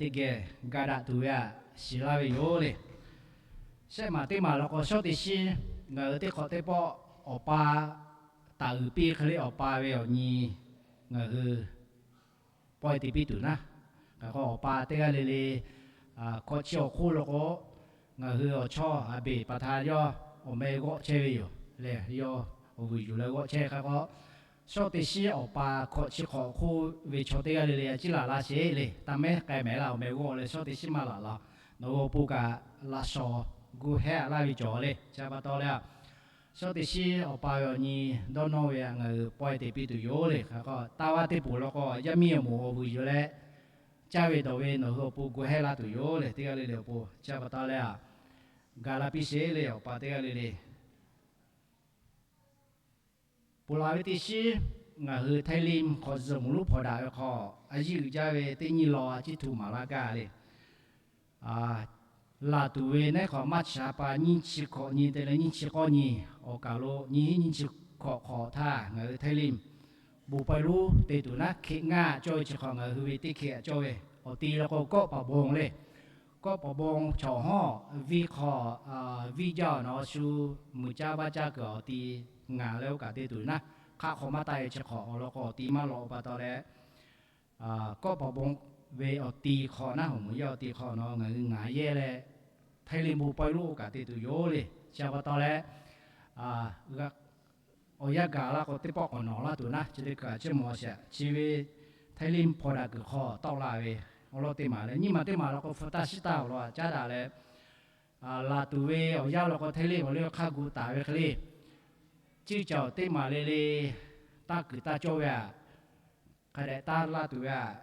teˇ geh ga daꞈ tuˬ ve aꞈ shiˍ laˇ ve yoˬ le. Shehˆ maˬ teˇ maˬ law k'o, shawˉ teˇ shiˉ ngaˬ hui teˇ hk'awꞈ teˇ pawˆ awˬ pa taˍ uiˍ piˇ hk'e le, awˬ pa ve awˬ nyi ngaˬ hui pawehˇ te piˇ tuˬ naˉ. Hk'e k'o, awˬ pa teˇ g'aˇ le le hkawꞈ chi awˬ hk'oˆ lo k'o, ngaˬ hui awˬ chawˇ aˍ beˍ pa htaꞈ yawˇ awˬ meh g'awˆ chehˇ ve yoˬ le. Yawˇ awˬ vuiˬ yuˬ leh g'awˆ chehˇ. Hk'e k'o, shawˉ teˇ shiˉ awˬ pa hkawꞈ chi hk'awꞈ hk'oˆ ve chaw teˇ g'aˇ le le a ciˉ laˬ laˇ sheˍ le. Taˇ mehˉ k'ai mehˍ laˇ, awˬ meh g'awˆ leh shawˉ teˇ shiˉ maˇ laˬ la. Nawˬ hui awˬ pon kaꞈ laꞈ shawˍ gu hehˉ laˇ ve cawˬ le. Chi pa taw leh, shawˉ teˇ shiˉ awˬ pa ve awˬ nyi dawˇ nawˇ ve aꞈ ngaˬ hui pawehˇ te piˇ tuˬ yoˬ le. Hk'e k'o, taˇ vaˇ teˇ poˬ law k'o, yaˇ miˇ awˬ moˍ awˬ vuiˬ yuˬ leh caˇ ve dawˬ ve nawˬ hui awˬ pon gu hehˉ laˇ tuˬ yoˬ le. Teˇ g'aˇ le le awˬ pon chi pa taw leh, ga laˇ piˇ sheˍ le, awˬ pa teˇ g'aˇ le le. Ponˬ laˬ ve teˇ shiˉ, ngaˬ hui Htaiˇ Limˇ hk'awꞈ zuhˬ mvuhˬ lonˉ hpawnˬ daꞈ ve hk'aw, a yiˇ uiˍ jaˇ ve teˇ nyi law a ciˉ htu maˍ laˇ gaˇ le. Laˬ tuˬ ve nehˉ hk'awꞈ March ha pa nyiˇ chi hkawꞈ nyi te leh nyiˇ chi k'awˇ nyi, awˬ kaˬ lo nyiˇ hinˉ nyiˇ chi hkawꞈ hk'awꞈ htaˇ, ngaˬ hui Htaiˇ Limˇ bon pawehˇ lonˉ te tuˬ naˉ, hkeꞈ ngaˇ cawˇ ve chi hk'awꞈ ngaˬ hui ve teˇ hkeꞈ cawˇ ve awˬ ti law k'o, kawˆ paˍ bon le. Kawˆ paˍ bon chaw hawˉ viˇ hk'aw viˇ jaˇ awˬ nawˬ shu muiˬ caˇ vaˇ caˇ kuiˬ awˬ ti ngaˬ leh oˇ kaꞈ te tuˬ naˉ, hk'aˆ hk'aw maˇ taˆ ve chi hk'awꞈ awˬ lawn k'o awˬ ti maˇ lawꞈ pa taw leh, kawˆ paˍ bon ve awˬ ti hk'awꞈ naˉ, awˬ moˍ yaˇ awˬ ti hk'awꞈ nawˬ ngaˬ hui ngaˍ yehˇ leh, Htaiˇ Limˇ bon pawehˇ lonˉ oˇ kaꞈ te tuˬ yoˬ le. Chi pa taw leh, awˬ yanˇ gaˬ laˇ k'o, teˇ pawˆ k'awꞈ nawˬ laˇ tuˬ naˉ, chi teˇ kaꞈ chiˇ mvuh sheˍ. Chi ve Htaiˇ Limˇ hpawnˬ daꞈ kuiˬ hk'aw tawˆ la ve awˬ lawn teˇ maˬ leh, nyiˇ maˬ teˇ maˬ law k'o, hpu taˇ shiˉ taˇ awˬ lawn caˉ daꞈ leh, laˬ tuˬ ve awˬ yanˇ law k'o, Htaiˇ Limˇ awˬ liˇ awˬ hk'aˇ gu taˍ ve hk'e le, ciˇ caoˬ teˇ maˬ le le taˇ kuiˬ taˇ cawˇ ve aꞈ, hk'a dehꞈ taˇ laˇ tuˬ ve aꞈ,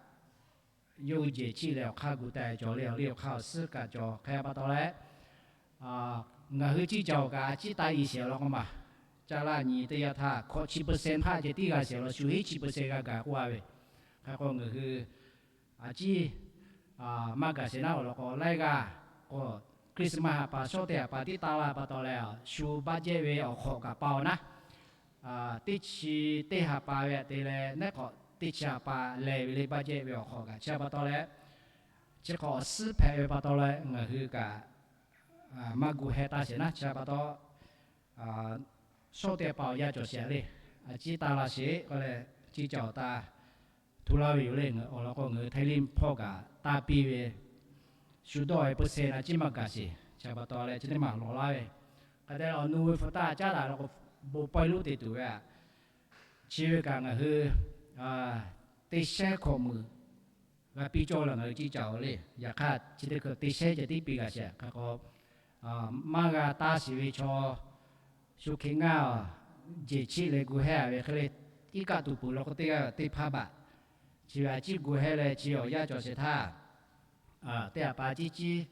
yawˇ hui jehˬ chiˆ leh awˬ hk'aˇ gu taˍ cawˬ le. Awˬ liˇ awˬ hk'aˇ awˬ suhˉ kaꞈ cawˬ. Hk'e pa taw leh, ngaˬ hui ciˇ caoˬ kaꞈ a ciˉ taˇ i sheˍ law k'o maˬ, caˇ laˇ nyi teˇ yanˇ htaˇ hkawꞈ chi percent hpaˆ ceh tiˉ g'a sheˍ law, shu hiˉ chi percent g'a gaˬ k'oˆ a ve. Hk'e k'o ngaˬ hui a ciˉ maˇ gaˬ sheˍ naˉ awˬ lawn k'o, laiˉ g'aˇ k'o, Christmas ha pa shawˉ teˇ ha pa tiˉ taˇ laˇ pa taw leh, shu budget ve awˬ hk'awꞈ kaꞈ pa awˬ naˉ, teˇ chi teˇ ha pa ve aꞈ te leh nehˉ hk'awꞈ teˇ chi ha pa leh ve le budget ve awˬ hk'awꞈ kaꞈ. Chi pa taw leh, chi hk'awꞈ awˬ suhˉ hpehꞈ ve pa taw leh ngaˬ hui kaꞈ maˇ gu heh taˇ sheˍ naˉ. Chi pa taw, shawˉ teˇ ha pa awˬ yanˇ cawˬ sheˍ le. A ciˉ taˇ laˇ sheˍ k'oˆ leh, ciˇ caoˬ taˇ htu laˇ ve yoˬ le. Awˬ lawn k'o, ngaˬ hui Htaiˇ Limˇ hpawˇ kaꞈ taˇ piˇ ve, shu dawˇ ve percent a ciˉ maˇ gaˬ sheˍ. Chi pa taw leh chi teˇ maˬ lawˬ laˇ ve. Hk'a dehꞈ awˬ nu ve hpu taˇ caˉ daꞈ law k'o, bon pawehˇ lonˉ te tuˬ ve aꞈ, chi ve kaꞈ ngaˬ hui teˇ shehnˉ hkawꞈ muiˬ g'a piˇ cawˇ leh ngaˬ hui ciˇ caoˬ le. Yaꞈ hk'aˇ chi teˇ hkui teˇ shehnˉ ceh tiˉ piˇ g'a sheˍ. Hk'e k'o, maˇ g'a taˇ shiˍ ve chaw shu hk'e ngaˇ jehˬ chiˆ leh gu hehˉ a ve hk'e le, iˉ kaˆ tuˬ peuˬ law k'o teˇ g'aˇ teˇ hpaˇ baꞈ. Chi ve a ciˉ gu hehˉ leh chi awˬ yanˇ cawˬ sheˍ htaˇ, teˇ ha pa ciˉ ciˉ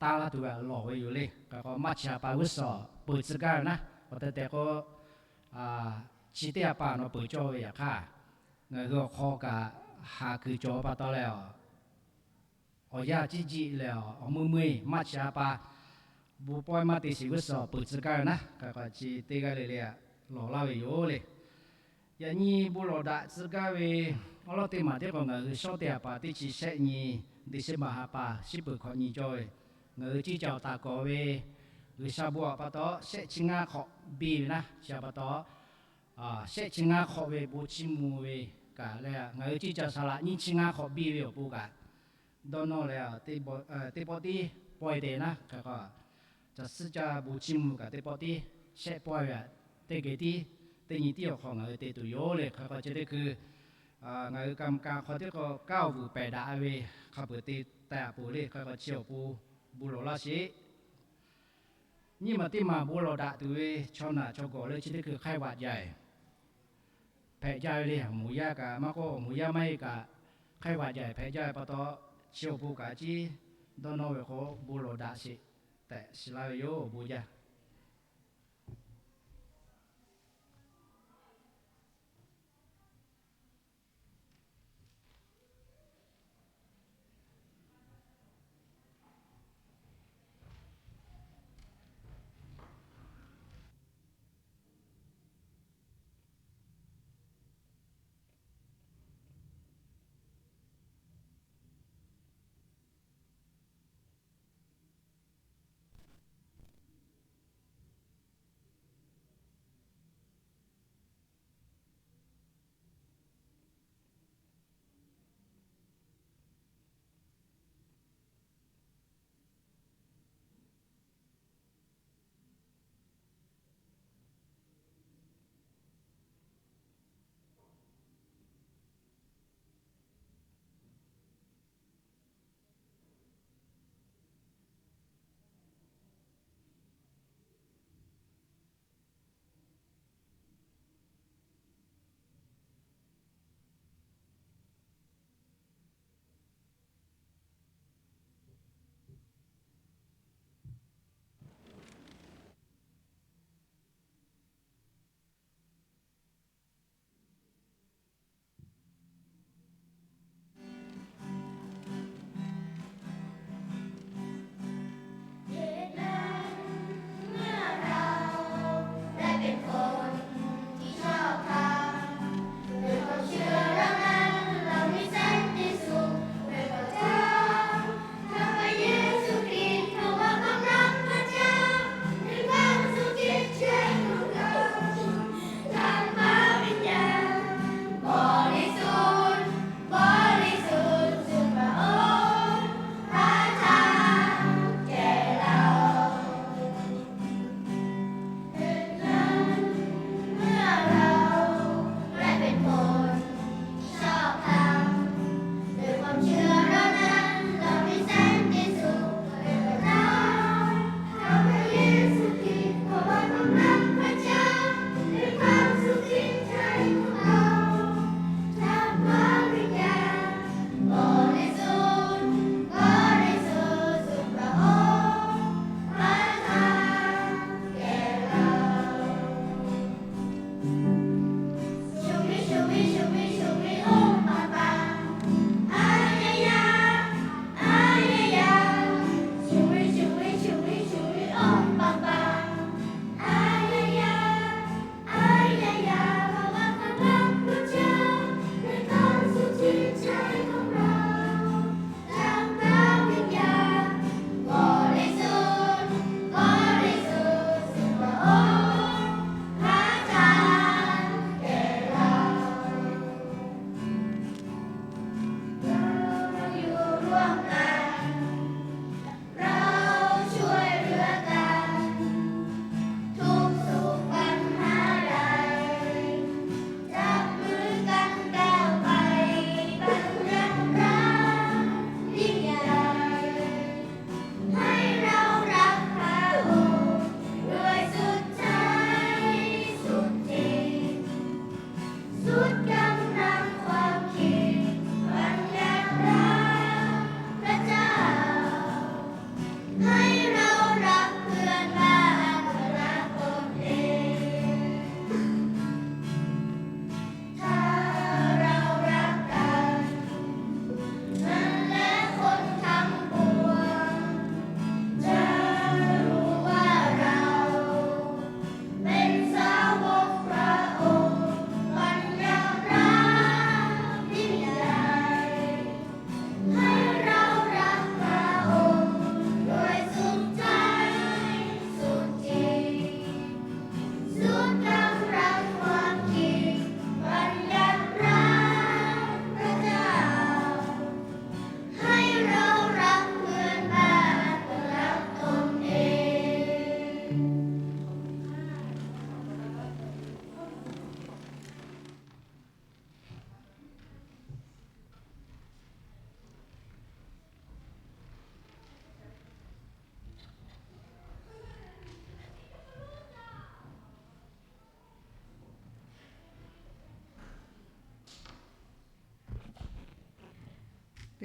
taˇ laˇ tuˬ ve aꞈ lawˬ ve yoˬ le. Hk'e k'o, March chi ha pa g'uˇ suhˍ peuˬ tcuh gaˇ ve naˉ, awˬ tehˬ tehˬ k'o, chi teˇ ha pa nawˬ peuˬ cawˇ ve yaꞈ hk'aˇ, ngaˬ hui awˬ hk'aw kaꞈ haˍ kuiˬ cawˬ pa taw leh, awˬ yanˇ ciˉ jiˆ leh awˬ meuˇ meuˇ March chi ha pa bon pawehˇ maˇ te shiˍ g'uˇ suhˍ peuˬ tcuh gaˇ ve naˉ. Hk'e k'o, chi teˇ g'aˇ le le aꞈ lawˬ laˇ ve yoˬ le. Yaꞈ nyi bon lawˬ daꞈ tcuh gaˇ ve awˉ lawˉ teˇ maˬ teˇ k'o, ngaˬ hui shawˉ teˇ ha pa teˇ chi shehˆ nyi December ha pa shiˉ peuˬ hkawꞈ nyi cawˇ ve, ngaˬ hui ciˇ caoˬ taˍ kawˍ ve G'uiˬsha bon aꞈ pa taw shehˆ chi ngaˇ hk'awꞈ biˇ ve naˉ. Chi pa taw, shehˆ chi ngaˇ hk'awꞈ ve bon chiˇ mvuh ve kaꞈ leh, ngaˬ hui ciˇ caoˬ saˍ laꞈ nyiˇ chi ngaˇ hk'awꞈ biˇ ve awˬ pon kaꞈ, dawˇ nawˇ leh teˇ pawˆ tiˉ pawehˇ te naˉ. Hk'e k'o, caˬ suhˉ caˇ bon chiˇ mvuh kaꞈ teˇ pawˆ tiˉ shehˆ pawehˇ ve aꞈ, teˇ geh tiˉ teˇ nyi tiˉ awˬ hk'aw ngaˬ hui te tuˬ yoˬ le. Hk'e k'o, chi teˇ hkui ngaˬ hui ka mvuh ka hk'aw teˇ k'o, kanˉ awˬ vuiˬ pehˬ daꞈ ve hk'a peuˬ te taˍ a poˬ le. Hk'e k'o, chi awˬ pon bon lawˬ laˇ sheˍ. Nyiˇ maˬ teˇ maˬ bon lawˬ daꞈ tuˬ ve chaw naˬ chaw gawˬ leh chi teˇ hkui ไข้หวัดใหญ่ hpehꞈ jaˇ ve le. Awˬ moˍ yaˇ kaꞈ maˇ k'oˆ, awˬ moˍ yaˇ maˇ heˆ kaꞈ ไข้หวัดใหญ่ hpehꞈ jaˇ ve pa taw, chi awˬ pon kaꞈ ciˉ dawˇ nawˇ ve k'o, bon lawˬ daꞈ sheˍ tehꞈ shiˍ laˇ ve yoˬ. Awˬ bon jaˇ.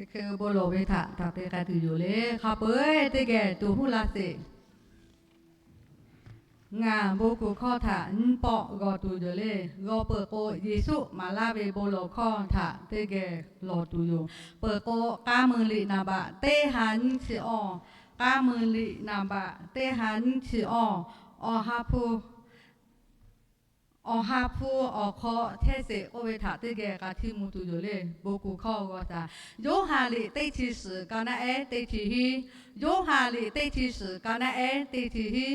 Hk'e bon lawˬ ve htaꞈ htaꞈ te k'ai tuˬ yoˬ le. Hk'a peu-eˬ teˇ geh tuˬ huˉ laˇ sheˍ. Ngaˬ bon kuˬ hkawˇ htaꞈ nyiˇ pawˆ g'aw tuˬ yoˬ le. G'aw peuˬ k'o, Yeˍsuˆ maˍ laˇ ve bon lawˬ hkawˇ htaꞈ teˇ geh lawˬ tuˬ yoˬ. Peuˬ k'o, k'aˉ mui liꞈ naˍ baꞈ teˇ ha nyiˇ chi awˇ, k'aˉ mui liꞈ naˍ baꞈ teˇ ha nyiˇ chi awˇ, awˬ ha hpu awˬ ha hpu awˬ hk'aw hteˇ sheˍ k'oˆ ve htaꞈ teˇ geh k'a htiˇ mvuh tuˬ yoˬ le. Bon kuˬ hkawˇ g'aw taˍ. Yoˇhanˬ liꞈ teˇ chi suhˍ ka naˆ ehˉ teˇ chi hiˉ. Yoˇhanˬ liꞈ teˇ chi suhˍ ka naˆ ehˉ teˇ chi hiˉ.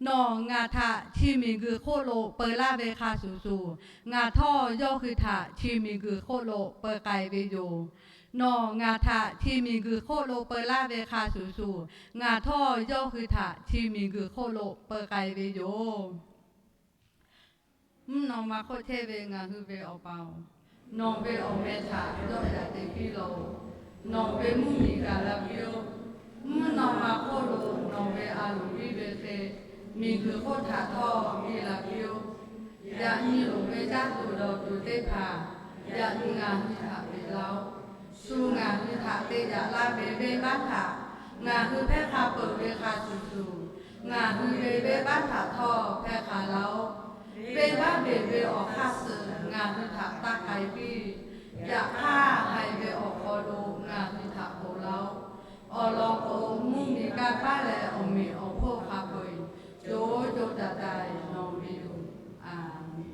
Nawˬ ngaˬ htaꞈ chi miˬguiˬ hk'oˆ lo peu laˇ ve hk'a shuˍ shuˍ, ngaˬ htawˇ yawˇ hui htaꞈ chi miˬguiˬ hk'oˆ lo peu k'ai ve yoˬ. Nawˬ ngaˬ htaꞈ chi miˬguiˬ hk'oˆ lo peu laˇ ve hk'a shuˍ shuˍ, ngaˬ htawˇ yawˇ hui htaꞈ chi miˬguiˬ hk'oˆ lo peu k'ai ve yoˬ. Mvuhˇ naw ma hk'oˆ chehˇ ve ngaˬ hui ve Awˬ pa-oˬ, nawˬ ve awˬ meh htaꞈ yawˆ yaꞈ te piˇ lawˬ-oˬ. Nawˬ ve mvuhˇ miˬ gaˬ la piˇ-oˆ. Mvuhˇ naw ma hk'oˆ lo nawˬ ve a loˍ piˇ ve hk'e, miˬguiˬ hk'oˆ htaꞈ htawˇ piˇ la piˇ-oˆ. Yaꞈ nyi loˍ ve caˇ tuˬ dawˬ tuˬ teˇ hpaˍ yaꞈ nyi ngaˬ hui htaꞈ peꞈ laˇ-oˆ. Shu ngaˬ hui htaꞈ te yaꞈ laˇ ve venˇbaˆ htaꞈ ngaˬ hui hpehˇ hk'a peuˬ ve hk'a shuˍ shuˍ, ngaˬ hui ve venˇbaˆ htaꞈ htawˇ hpehˇ hk'a laˇ-oˆ. Venˇbaˆ beˬ ve awˬ hk'aˇ suh ngaˬ hui htaꞈ taˇ k'ai piˇ. Yaꞈ hk'aˇ, haiˬ ve awˬ hk'aw lo ngaˬ hui htaꞈ ponˬ laˇ-oˆ. Awˬ lawn k'o, mvuhˇ miˬ kanˇ paˆ leh awˬ meꞈ awˬ hponˇ hk'a peu-eˬ co co taiˍ taiˍ nawˬ ve yoˬ. Aˬ menˍ.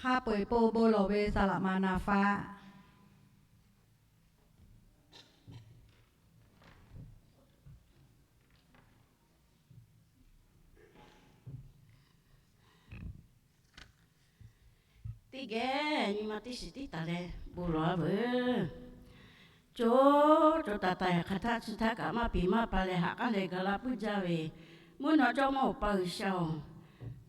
Hk'a peu-eˬ po bon lawˬ ve saˍ laꞈ ma na faˆ. Teˇ geh nyi ma teˇ shiˍ tiˉ taˍ leh bon lawˬ-a veuˬ. Coˬ coˬ taiˍ taiˍ hk'aˬ htaˆ chi htaˇ kaꞈ maˇ piˍ maˇ pa leh haꞈ k'aˉ leh ga laˇ puiˉ jaˇ ve mvuhˇ naw jawˇmawˇ Awˬ pa G'uiˬsha-oˬ,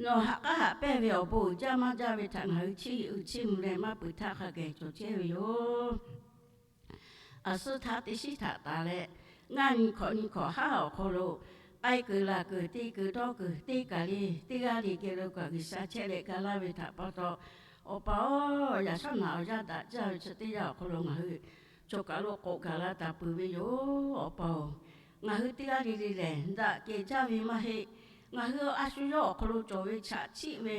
nawˬ haꞈ k'aˉ haꞈ pehnˇ ve awˬ bon uiˍ jaˇ maˇ jaˇ ve htaꞈ ngaˬ hui chiˇ uiˍ chiˇ mvuh leh maˇ peuˬ htaˇ hk'a geh cawˬ chehˇ ve yoˬ. A suhˉ htaˇ teˇ shiˉ htaꞈ taˍ leh, ngaˇ nyi hkawꞈ nyi hkawꞈ haˉ awˬ hk'aw lo k'ai kuiˬ laˬ kuiˬ te kuiˬ dawˇ kuiˬ teˇ kaˬ le teˇ g'aˇ le geh lo kaꞈ G'uiˬsha chehˇ leh ga laˇ ve htaꞈ pa taw, Awˬ pa-oˬ, yaꞈ shawˉ naꞈ awˬ yanˇ daꞈ jaˇ ve chi teˇ yanˇ awˬ hk'aw lo ngaˬ hui choˬ kaˬ lo k'awꞈ gaˬ la taˍ peuˬ ve yoˬ. Awˬ pa-oˬ, ngaˬ hui teˇ g'aˇ le le lehˬ daꞈ kehˬ jaˇ ve maˇ heˆ. Ngaˬ hui a shu yawˇ awˬ hk'aw lo cawˬ ve chaꞈ chiˆ ve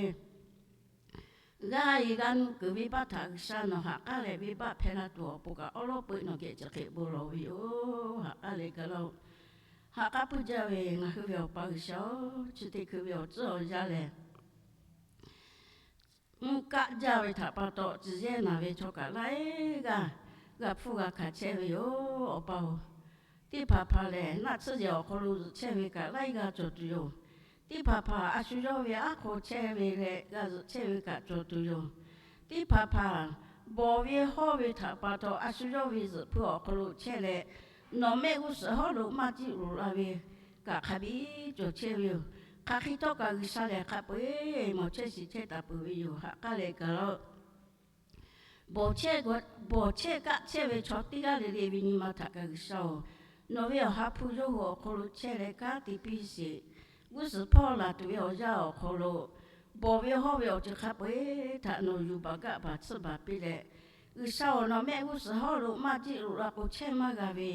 g'aˇ e g'a nuˇ kuiˬ venˇbaˆ htaꞈ G'uiˬsha nawˬ haꞈ k'aˉ leh venˇbaˆ hpehˇ laˇ tuˬ awˬ pon kaꞈ awˉ lawˉ peuˆ nawˬ geh chi hk'e bon lawˬ ve yoˬ. Haꞈ k'aˉ leh ga laˇ-oˆ. Haꞈ k'aˉ puiˉ jaˇ ve ngaˬ hui ve Awˬ pa G'uiˬsha-oˬ, chi teˇ hkui ve awˬ tcuhˉ awˬ yanˇ lehˬ, mvuhˇ kaˆ jaˇ ve htaꞈ pa taw, tcuh yehˇ naˬ ve chaw kaꞈ laiˉ g'aˇ g'a hpfuhˇ g'a hkanˍ chehˇ ve yoˬ. Awˬ pa-oˬ, teˇ hpaˍ hpaˍ lehˬ naˆ tsuhˇ yehˬ awˬ hk'aw lo zuhꞈ chehˇ ve kaꞈ laiˉ g'aˇ cawˬ tuˬ yoˬ. Teˇ hpaˍ hpaˍ a shu yawˇ ve aˉ hk'aw chehˇ ve leh g'a zuhꞈ chehˇ ve kaꞈ cawˬ tuˬ yoˬ. Teˇ hpaˍ hpaˍ bawˬ ve hawˇ ve htaꞈ pa taw a shu yawˇ ve zuhꞈ hpu awˬ hk'aw lo chehˇ leh, nawˬ mehˆ g'uˇ suhˍ hawˉ lo maˇ jiˆ loꞈ la ve kaꞈ hk'a biˉ cawˬ chehˇ ve yoˬ. Hk'aˬ hk'e htawˇ kaꞈ G'uiˬsha lehˬ hk'a peu-eˬ mawˬ chehˇ shiˍ chehˇ taˍ peuˬ ve yoˬ. Haꞈ k'aˉ leh ga laˇ-oˆ. Bawˬ chehˇ kaˆ chehˇ ve chaw teˇ g'aˇ le le ve nyi ma htaꞈ kaꞈ G'uiˬsha-oˬ, nawˬ ve Awˬ ha hpu yawˇ hui awˬ hk'aw lo chehˇ leh kanˉ te piˇ sheˍ. G'uˇ suhˍ hpawˇ laˬ tuˬ ve awˬ yanˇ awˬ hk'aw lo, bawˬ ve hawˇ ve awˬ ceuˬ hk'a peu-eˬ htaꞈ nawˬ yuˬ baˬ gaˆ baˬ tsuhˇ baˬ piˇ leh, G'uiˬsha-oˬ, nawˬ mehˆ g'uˇ suhˍ hawˉ lo maˇ jiˆ loꞈ la k'o chehˇ maˇ g'a ve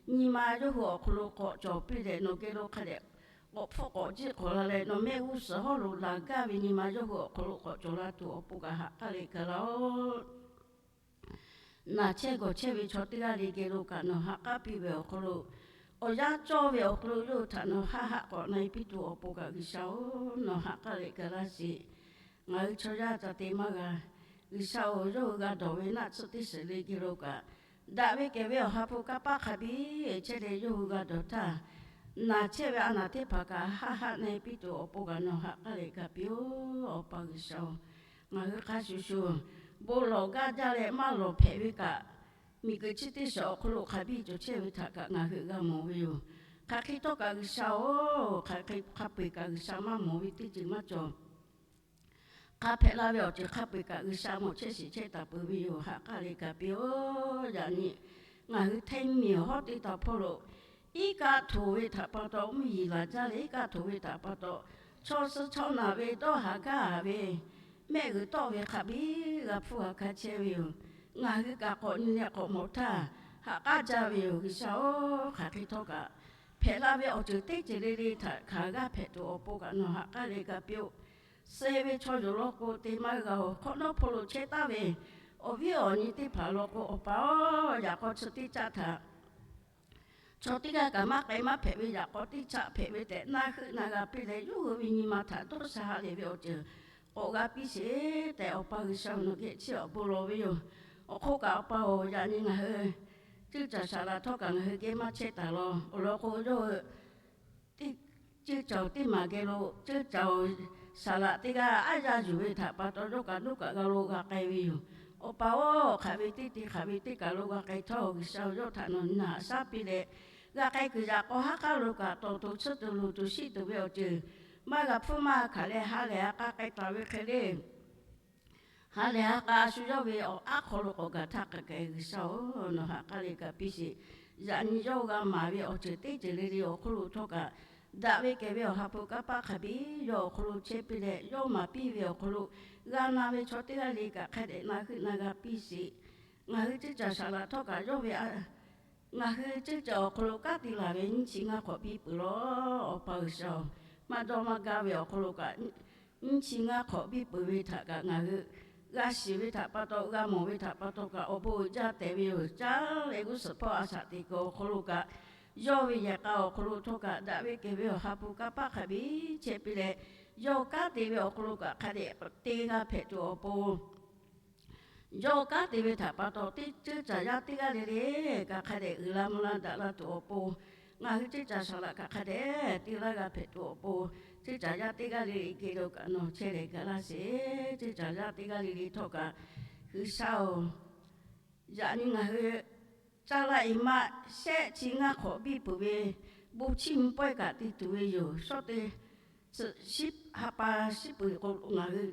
nyi ma yawˇ hui awˬ hk'aw lo k'awꞈ cawˬ piˇ leh nawˬ geh lo hk'a dehꞈ k'awꞈ hpfuhˆ k'awꞈ jiˆ k'awꞈ la leh nawˬ mehˆ g'uˇ suhˍ hawˉ lo laˬ gaˇ ve nyi ma yawˇ hui awˬ hk'aw lo k'awꞈ cawˬ la tuˬ awˬ pon kaꞈ haꞈ k'aˉ leh ga laˇ-oˆ. Naˬ chehˇ gawˬ chehˇ ve chaw teˇ g'aˇ le geh lo kaꞈ nawˬ haꞈ k'aˉ piˇ ve awˬ hk'aw lo, awˬ yanˇ cawˇ ve awˬ hk'aw lo yawˇ hui htaꞈ nawˬ haˆ haˆ k'awꞈ na-e piˇ tuˬ awˬ pon kaꞈ G'uiˬsha-oˬ, nawˬ haꞈ k'aˉ leh ga laˇ sheˍ. Ngaˬ hui chaw yaˇ ca te maˇ g'a. G'uiˬsha-oˬ, yawˇ hui g'a dawˬ ve naˆ tsuhˇ teˇ shiˍ le geh lo kaꞈ, daꞈ ve kehˬ ve Awˬ ha hpu kanˇ paˆ hk'a biˇ chehˇ leh yawˇ hui g'a dawˬ htaˇ, naˬ chehˇ ve a naˬ teˇ hpaˍ kaꞈ haˆ haˆ na-e piˇ tuˬ awˬ pon kaꞈ nawˬ haꞈ k'aˉ leh ga piˇ-oˆ. Awˬ pa G'uiˬsha-oˬ, ngaˬ hui hk'a shuˍ shuˍ bon lawˬ gaˇ jaˇ leh maˇ lawˬ hpehꞈ ve kaꞈ, miˬguiˬ chi teˇ shiˍ awˬ hk'aw lo hk'a biˇ cawˬ chehˇ ve htaꞈ kaꞈ ngaˬ hui g'a mawˬ ve yoˬ. Hk'aˬ hk'e htawˇ kaꞈ G'uiˬsha-oˬ, hk'aˬ hk'e hk'a peu-eˬ kaꞈ G'uiˬsha maˇ mawˬ ve teˇ ceuˬ maˇ cawˬ. Hk'a hpehꞈ la ve awˬ ceuˬ hk'a peu-eˬ kaꞈ G'uiˬsha mawˬ chehˇ shiˍ chehˇ taˍ peuˬ ve yoˬ. Haꞈ k'aˉ leh ga piˇ-oˆ. Yaꞈ nyi ngaˬ hui hteˇ miˬ awˬ hawˉ teˇ taˍ hpawˇ lo iˉ kaˆ htoꞈ ve htaꞈ pa taw mvuhˇ yeˬ laˬ jaˇ leh iˉ kaˆ htoꞈ ve htaꞈ pa taw, chaw suh chaw naˬ ve dawˇ haˍ gaˇ haˍ ve mehˆ g'uiˬ tawˆ ve hk'a biˇ g'a hpfuhˇ g'a hkanˍ chehˇ ve yoˬ. Ngaˬ hui kaꞈ k'awꞈ nyi leh k'awꞈ mawˬ htaˇ, haꞈ k'aˉ jaˇ ve yoˬ. G'uiˬsha-oˬ, hk'aˬ hk'e htawˇ kaꞈ hpehꞈ la ve awˬ ceuˬ teˇ ceuˬ le le htaꞈ hkanˍ g'aˇ hpehꞈ tuˬ awˬ pon kaꞈ nawˬ haꞈ k'aˉ leh ga piˇ-oˆ. Suh ve chaw yoˬ law k'o te maˇ g'a-oˬ. Hk'awꞈ nawˉ hpawˇ lo chehˇ taˍ ve awˬ viˉ awˬ nyi teˇ hpaˍ law k'o, Awˬ pa-oˬ, yaꞈ k'aw chi teˇ caˆ htaꞈ chaw teˇ g'aˇ kaꞈ maˇ k'ai maˇ hpehꞈ ve yaꞈ k'aw teˇ caˆ hpehꞈ ve tehꞈ na heuˆ na g'a piˇ leh, yawˇ hui ve nyi ma htaꞈ dawˇ sha ha lehˬ ve awˬ ceuˬ k'awꞈ g'a piˇ sheˍ tehꞈ, Awˬ pa G'uiˬsha-oˬ, nawˬ geh chiˇ awˬ bon lawˬ ve yoˬ. Awˬ hk'oˆ kaꞈ Awˬ pa-oˬ, yaꞈ nyi ngaˬ hui ceuˇ caˬ saˍ laꞈ htawˇ kaꞈ ngaˬ hui geh maˇ chehˇ taˍ law. Awˬ lawn k'o, yawˇ hui ceuˇ caˬ-oˬ teˇ maˬ geh lo ceuˇ caˬ-oˬ, saˍ laꞈ teˇ g'aˇ aˉ yaˇ yuˬ ve htaꞈ pa taw, yawˇ kaꞈ nuˇ kaꞈ g'a lo g'a k'ai ve yoˬ. Awˬ pa-oˬ, hk'aˬ ve teˇ te hk'aˬ ve teˇ kaˬ lo g'a khui htawˇ, G'uiˬsha-oˬ, yawˇ htaꞈ nawˬ nyi naˬ shaˉ piˇ leh, g'a k'ai kuiˬ yaꞈ k'aw haˉ k'aˉ lo kaꞈ tawˍ tuˬ tsuhˇ tuˬ luˬ tuˬ shiˆ tuˬ ve awˬ ceuˬ maˇ g'a hpfuhˇ maˇ hkanˍ leh, ha lehˬ ha k'a k'ai taˍ ve hk'e le ha lehˬ ha k'a a shu yawˇ ve awˬ aˉ hk'aw lo k'awꞈ gaˬ htaˇ hk'a k'ai, G'uiˬsha-oˬ, nawˬ haꞈ k'aˉ leh ga piˇ sheˍ. Yaꞈ nyi yawˇ g'a maˍ ve awˬ ceuˬ teˇ ceuˬ le le awˬ hk'oˆ lo htawˇ kaꞈ, daꞈ ve kehˬ ve Awˬ ha hpu kanˇ paˆ hk'a biˇ yawˇ awˬ hk'aw lo chehˇ piˇ leh, yawˇ maˍ piˇ ve awˬ hk'aw lo g'a na ve chaw teˇ g'aˇ le kaꞈ hk'a dehꞈ na heuˆ na g'a piˇ sheˍ. Ngaˬ hui ceuˇ caˬ saˍ laꞈ htawˇ kaꞈ yawˇ ve ngaˬ hui ceuˇ caˬ awˬ hk'aw lo kanˉ te laˬ ve nyiˇ chi ngaˇ hk'awꞈ biˇ peuˬ law. Awˬ pa G'uiˬsha-oˬ, maˇ dawˇ maˇ gaˇ ve awˬ hk'aw lo kaꞈ nyiˇ chi ngaˇ hk'awꞈ biˇ peuˬ ve htaꞈ kaꞈ ngaˬ hui g'a shiˍ ve htaꞈ pa taw, g'a mawˬ ve htaꞈ pa taw kaꞈ awˬ bon uiˍ jaˇ tehꞈ ve yoˬ. Caˉ leh g'uˇ suhˍ hpawˇ a shaꞈ teꞈ kuiˬ awˬ hk'aw lo kaꞈ, yawˇ ve yehˬ k'a awˬ hk'aw lo htawˇ kaꞈ daꞈ ve kehˬ ve Awˬ ha hpu kanˇ paˆ hk'a biˇ chehˇ piˇ leh, yawˇ kanˉ te ve awˬ hk'aw lo kaꞈ hk'a dehꞈ teˇ g'aˇ hpehꞈ tuˬ awˬ pon, yawˇ kanˉ te ve htaꞈ pa taw teˇ ceuˇ caˬ yaˇ teˇ g'aˇ le le kaꞈ hk'a dehꞈ uiˍ la mvuh la daꞈ la tuˬ awˬ pon, ngaˬ hui ceuˇ caˬ saˍ laꞈ kaꞈ hk'a dehꞈ teˇ g'aˇ g'a hpehꞈ tuˬ awˬ pon, ceuˇ caˬ yaˇ teˇ g'aˇ le le geh lo kaꞈ nawˬ chehˇ leh gaˬ laˇ sheˍ. Ceuˇ caˬ yaˇ teˇ g'aˇ le le htawˇ kaꞈ G'uiˬsha-oˬ, yaꞈ nyi ngaˬ hui caˇ laˇ e maˇ shehˆ chi ngaˇ hk'awꞈ biˇ peuˬ ve bon chiˇ mvuh pawehˇ kaꞈ te tuˬ ve yoˬ. Shawˉ te ha pa shiˉ peuˬ k'o ngaˬ hui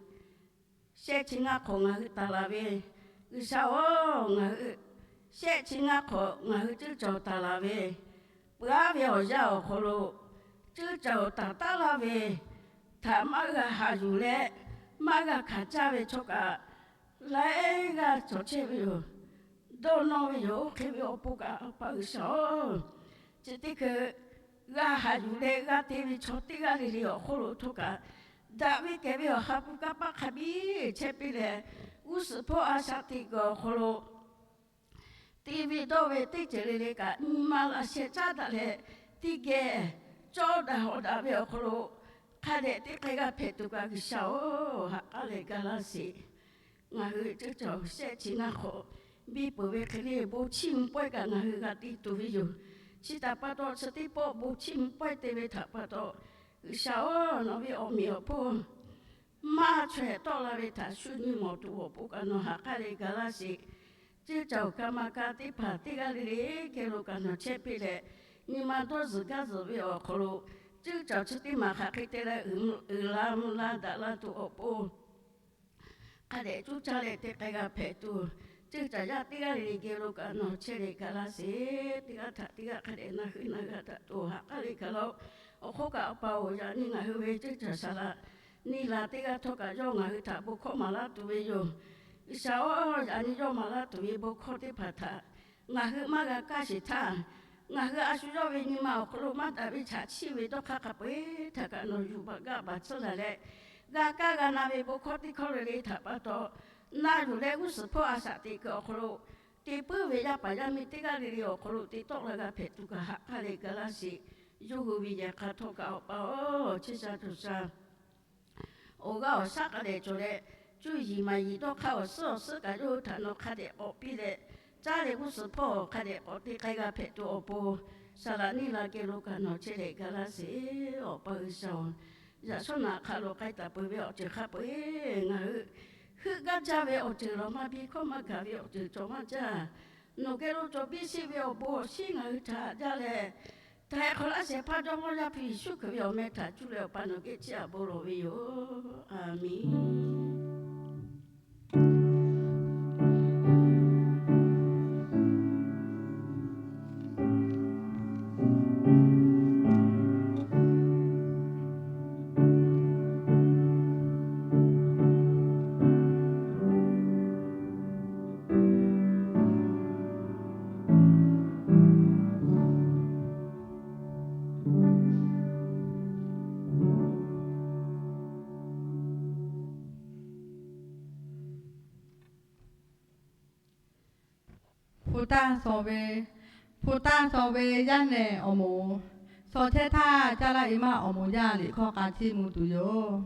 shehˆ chi ngaˇ hk'awꞈ ngaˬ hui taˍ laˬ ve, G'uiˬsha-oˬ, ngaˬ hui shehˆ chi ngaˇ hk'awꞈ ngaˬ hui ceuˇ caˬ taˍ laˬ ve, peuˬ aˉ ve awˬ yanˇ awˬ hk'aw lo ceuˇ caˬ taˍ taˉ laˇ ve htaꞈ maˇ g'a haꞈ yuˬ leh maˇ g'a hkanˍ caˇ ve chaw kaꞈ laiˉ g'aˇ cawˬ chehˇ ve yoˬ. Dawˇ nawˇ ve yoˬ. Oˇ hk'e ve awˬ pon kaꞈ Awˬ pa G'uiˬsha-oˬ, chi teˇ hkui g'a haꞈ yuˬ leh g'a te ve chaw teˇ g'aˇ le le awˬ hk'oˆ lo htawˇ kaꞈ, daꞈ ve kehˬ ve awˬ ha hpu kanˇ paˆ hk'a biˇ chehˇ piˇ leh, g'uˇ suhˍ hpawˇ a shaꞈ teꞈ kuiˬ awˬ hk'aw lo te ve dawˇ ve teˇ ceuˬ le le kaꞈ nyi ma laꞈ sheh caˉ daꞈ leh, teˇ geh cawˇ daꞈ hawꞈ daꞈ ve awˬ hk'aw lo hk'a dehꞈ teˇ hk'e g'a hpehꞈ tuˬ kaꞈ G'uiˬsha-oˬ, ha k'aˉ leh gaˬ laˇ sheˍ. Ngaˬ hui ceuˇ caˬ shehˆ chi ngaˇ hk'awꞈ biˇ peuˬ ve hk'e le bon chiˇ mvuh pawehˇ kaꞈ ngaˬ hui g'a te tuˬ ve yoˬ. Chi htaꞈ pa taw chi teˇ pawˆ bon chiˇ mvuh pawehˇ te ve htaꞈ pa taw, G'uiˬsha-oˬ, nawˬ ve awˬ meꞈ awˬ hponˇ maˇ chaweh tawˆ la ve htaꞈ shu nyi mawˬ tuˬ awˬ pon kaꞈ nawˬ ha k'aˉ leh gaˬ laˇ sheˍ. Ceuˇ caˬ awˬ ka ma ka teˇ hpaˍ teˇ g'aˇ le le geh lo kaꞈ nawˬ chehˇ piˇ leh, nyi ma dawˇ zuhˬ gaˇ zuhˬ ve awˬ hk'aw lo ceuˇ caˬ chi teˇ maˬ hk'aˬ hk'e te leh uiˍ la mvuh la daꞈ la tuˬ awˬ pon hk'a dehꞈ cuˇ caˇ leh teˇ k'ai g'a hpehꞈ tuˬ, ceuˇ caˬ yaˇ teˇ g'aˇ le le geh lo kaꞈ nawˬ chehˇ leh gaˬ laˇ sheˍ. Teˇ g'aˇ htaꞈ teˇ g'aˇ hk'a dehꞈ na hui na g'a daꞈ tuˬ ha k'aˉ leh gaˬ laˇ-oˆ. Awˬ hk'oˆ kaꞈ Awˬ pa-oˬ, yaꞈ nyi ngaˬ hui ve ceuˇ caˬ saˍ laꞈ neˇ la teˇ g'aˇ htawˇ kaꞈ yawˇ ngaˬ hui htaꞈ bon hkawˇ maˍ laˇ tuˬ ve yoˬ. G'uiˬsha-oˬ, yaꞈ nyi yawˇ maˍ laˇ tuˬ ve bon hkawˇ teˇ hpaˍ htaꞈ ngaˬ hui maˇ g'a kaˇ sheˍ htaˇ, ngaˬ hui a shu yawˇ ve nyi ma awˬ hk'aw lo maˇ daꞈ ve chaꞈ chiˇ ve dawˇ hk'aˇ hk'a peu-eˬ htaꞈ kaꞈ nawˬ yuˬ baˬ gaˇ baˬ tsuhˇ laˬ leh, g'a kaˇ g'a na ve bon hkawˇ teˇ hkawˇ le le htaꞈ pa taw, na yuˬ leh g'uˇ suhˍ hpawˇ a shaꞈ teꞈ kuiˬ awˬ hk'aw lo te puiˉ ve yaˇ paˍ yaˇ miˇ teˇ g'aˇ le le awˬ hk'aw lo te tawˆ la g'a hpehꞈ tuˬ kaꞈ ha k'aˉ leh gaˬ laˇ sheˍ. Yawˇ hui ve yehˬ hk'a htawˇ kaꞈ Awˬ pa-oˬ, chi sha tuˬ sha awˬ g'aˇ awˬ shaˉ k'a dehꞈ cawˬ leh, cuˇ yiˍ maˍ yiˍ dawˇ hk'aˇ awˬ suhˉ awˬ suhˉ kaꞈ yawˇ hui htaꞈ nawˬ hk'a dehꞈ k'awꞈ piˇ leh, caˇ leh g'uˇ suhˍ hpawˇ hk'a dehꞈ k'awꞈ te k'ai g'a hpehꞈ tuˬ awˬ pon, saˍ laꞈ neˇ la geh lo kaꞈ nawˬ chehˇ leh gaˬ laˇ sheˍ. Awˬ pa G'uiˬsha-oˬ, yaꞈ shawˉ naꞈ hk'a lo k'ai taˍ peuˬ ve awˬ ceuˬ hk'a peu-eˬ ngaˬ hui heuˆ gaˇ jaˇ ve awˬ ceuˬ lawˬ maˇ biˇ, hkawˇ maˇ gaˬ ve awˬ ceuˬ cawˬ maˇ jaˇ. Nawˬ geh lo cawˬ biˇ sheˆ ve awˬ bon awˬ shinˉ ngaˬ hui htaꞈ jaˇ leh, htaiˍ hk'awꞈ laˇ shehˍ hpaˇ Jawˇmawˇ Yaˇ hpu Yeˍsuˆ Hkriꞈ ve awˬ meh htaꞈ cuˇ leh Awˬ pa nawˬ geh chiˇ aꞈ bon lawˬ ve yoˬ. Aˬ miˍ. Hpu taˇ shawˍ ve, hpu taˇ shawˍ ve yaˇ nehˬ awˬ moˍ, shaw chehˇ htaˇ caˇ laˇ e maˇ awˬ moˍ yaˇ liꞈ hkawˇ k'a chiˇ mvuh tuˬ yoˬ.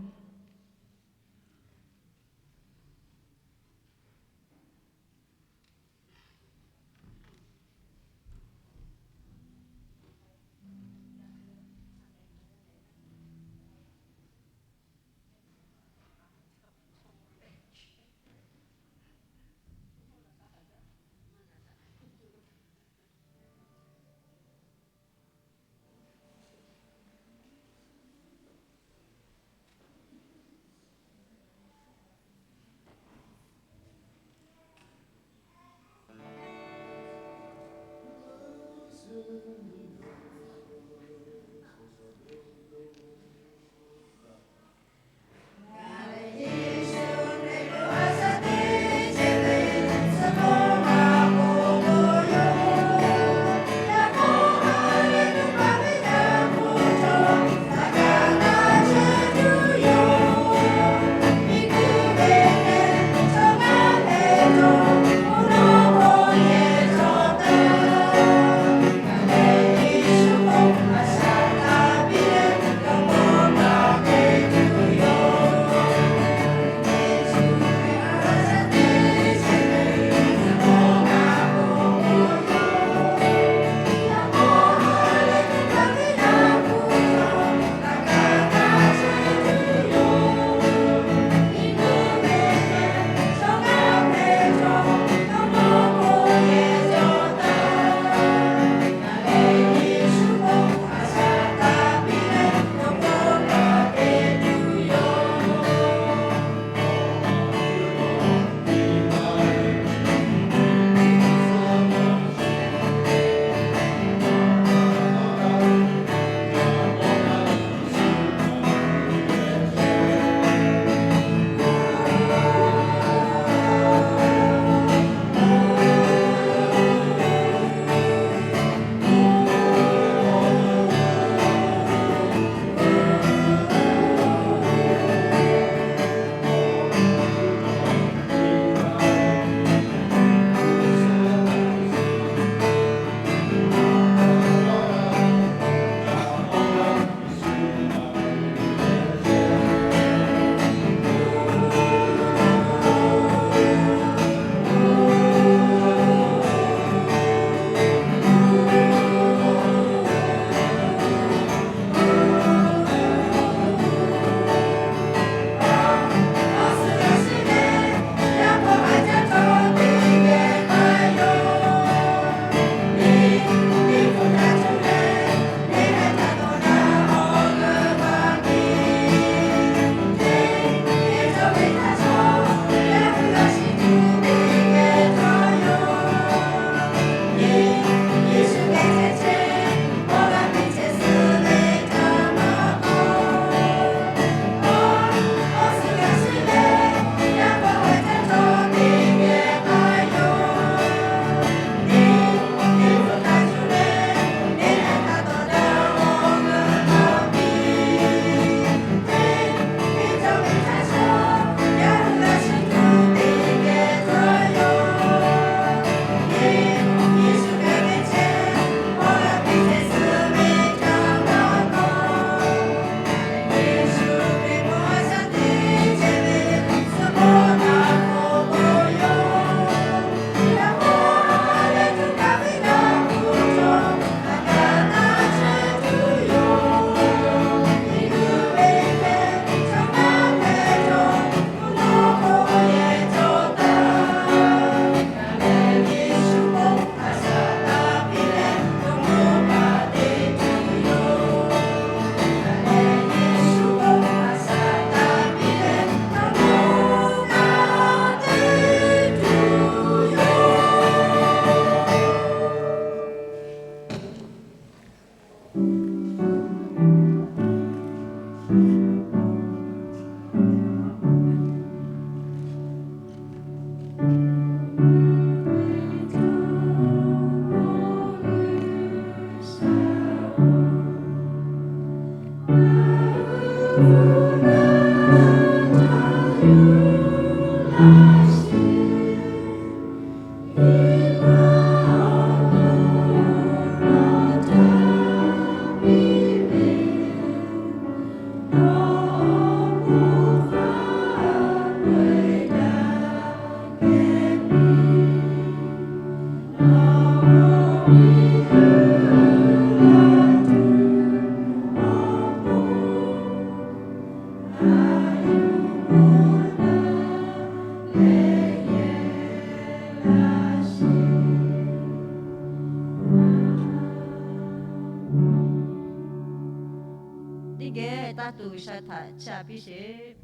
Teˇ geh taˇ tuˬ G'uiˬsha htaꞈ chiˇ aꞈ piˇ sheˍ.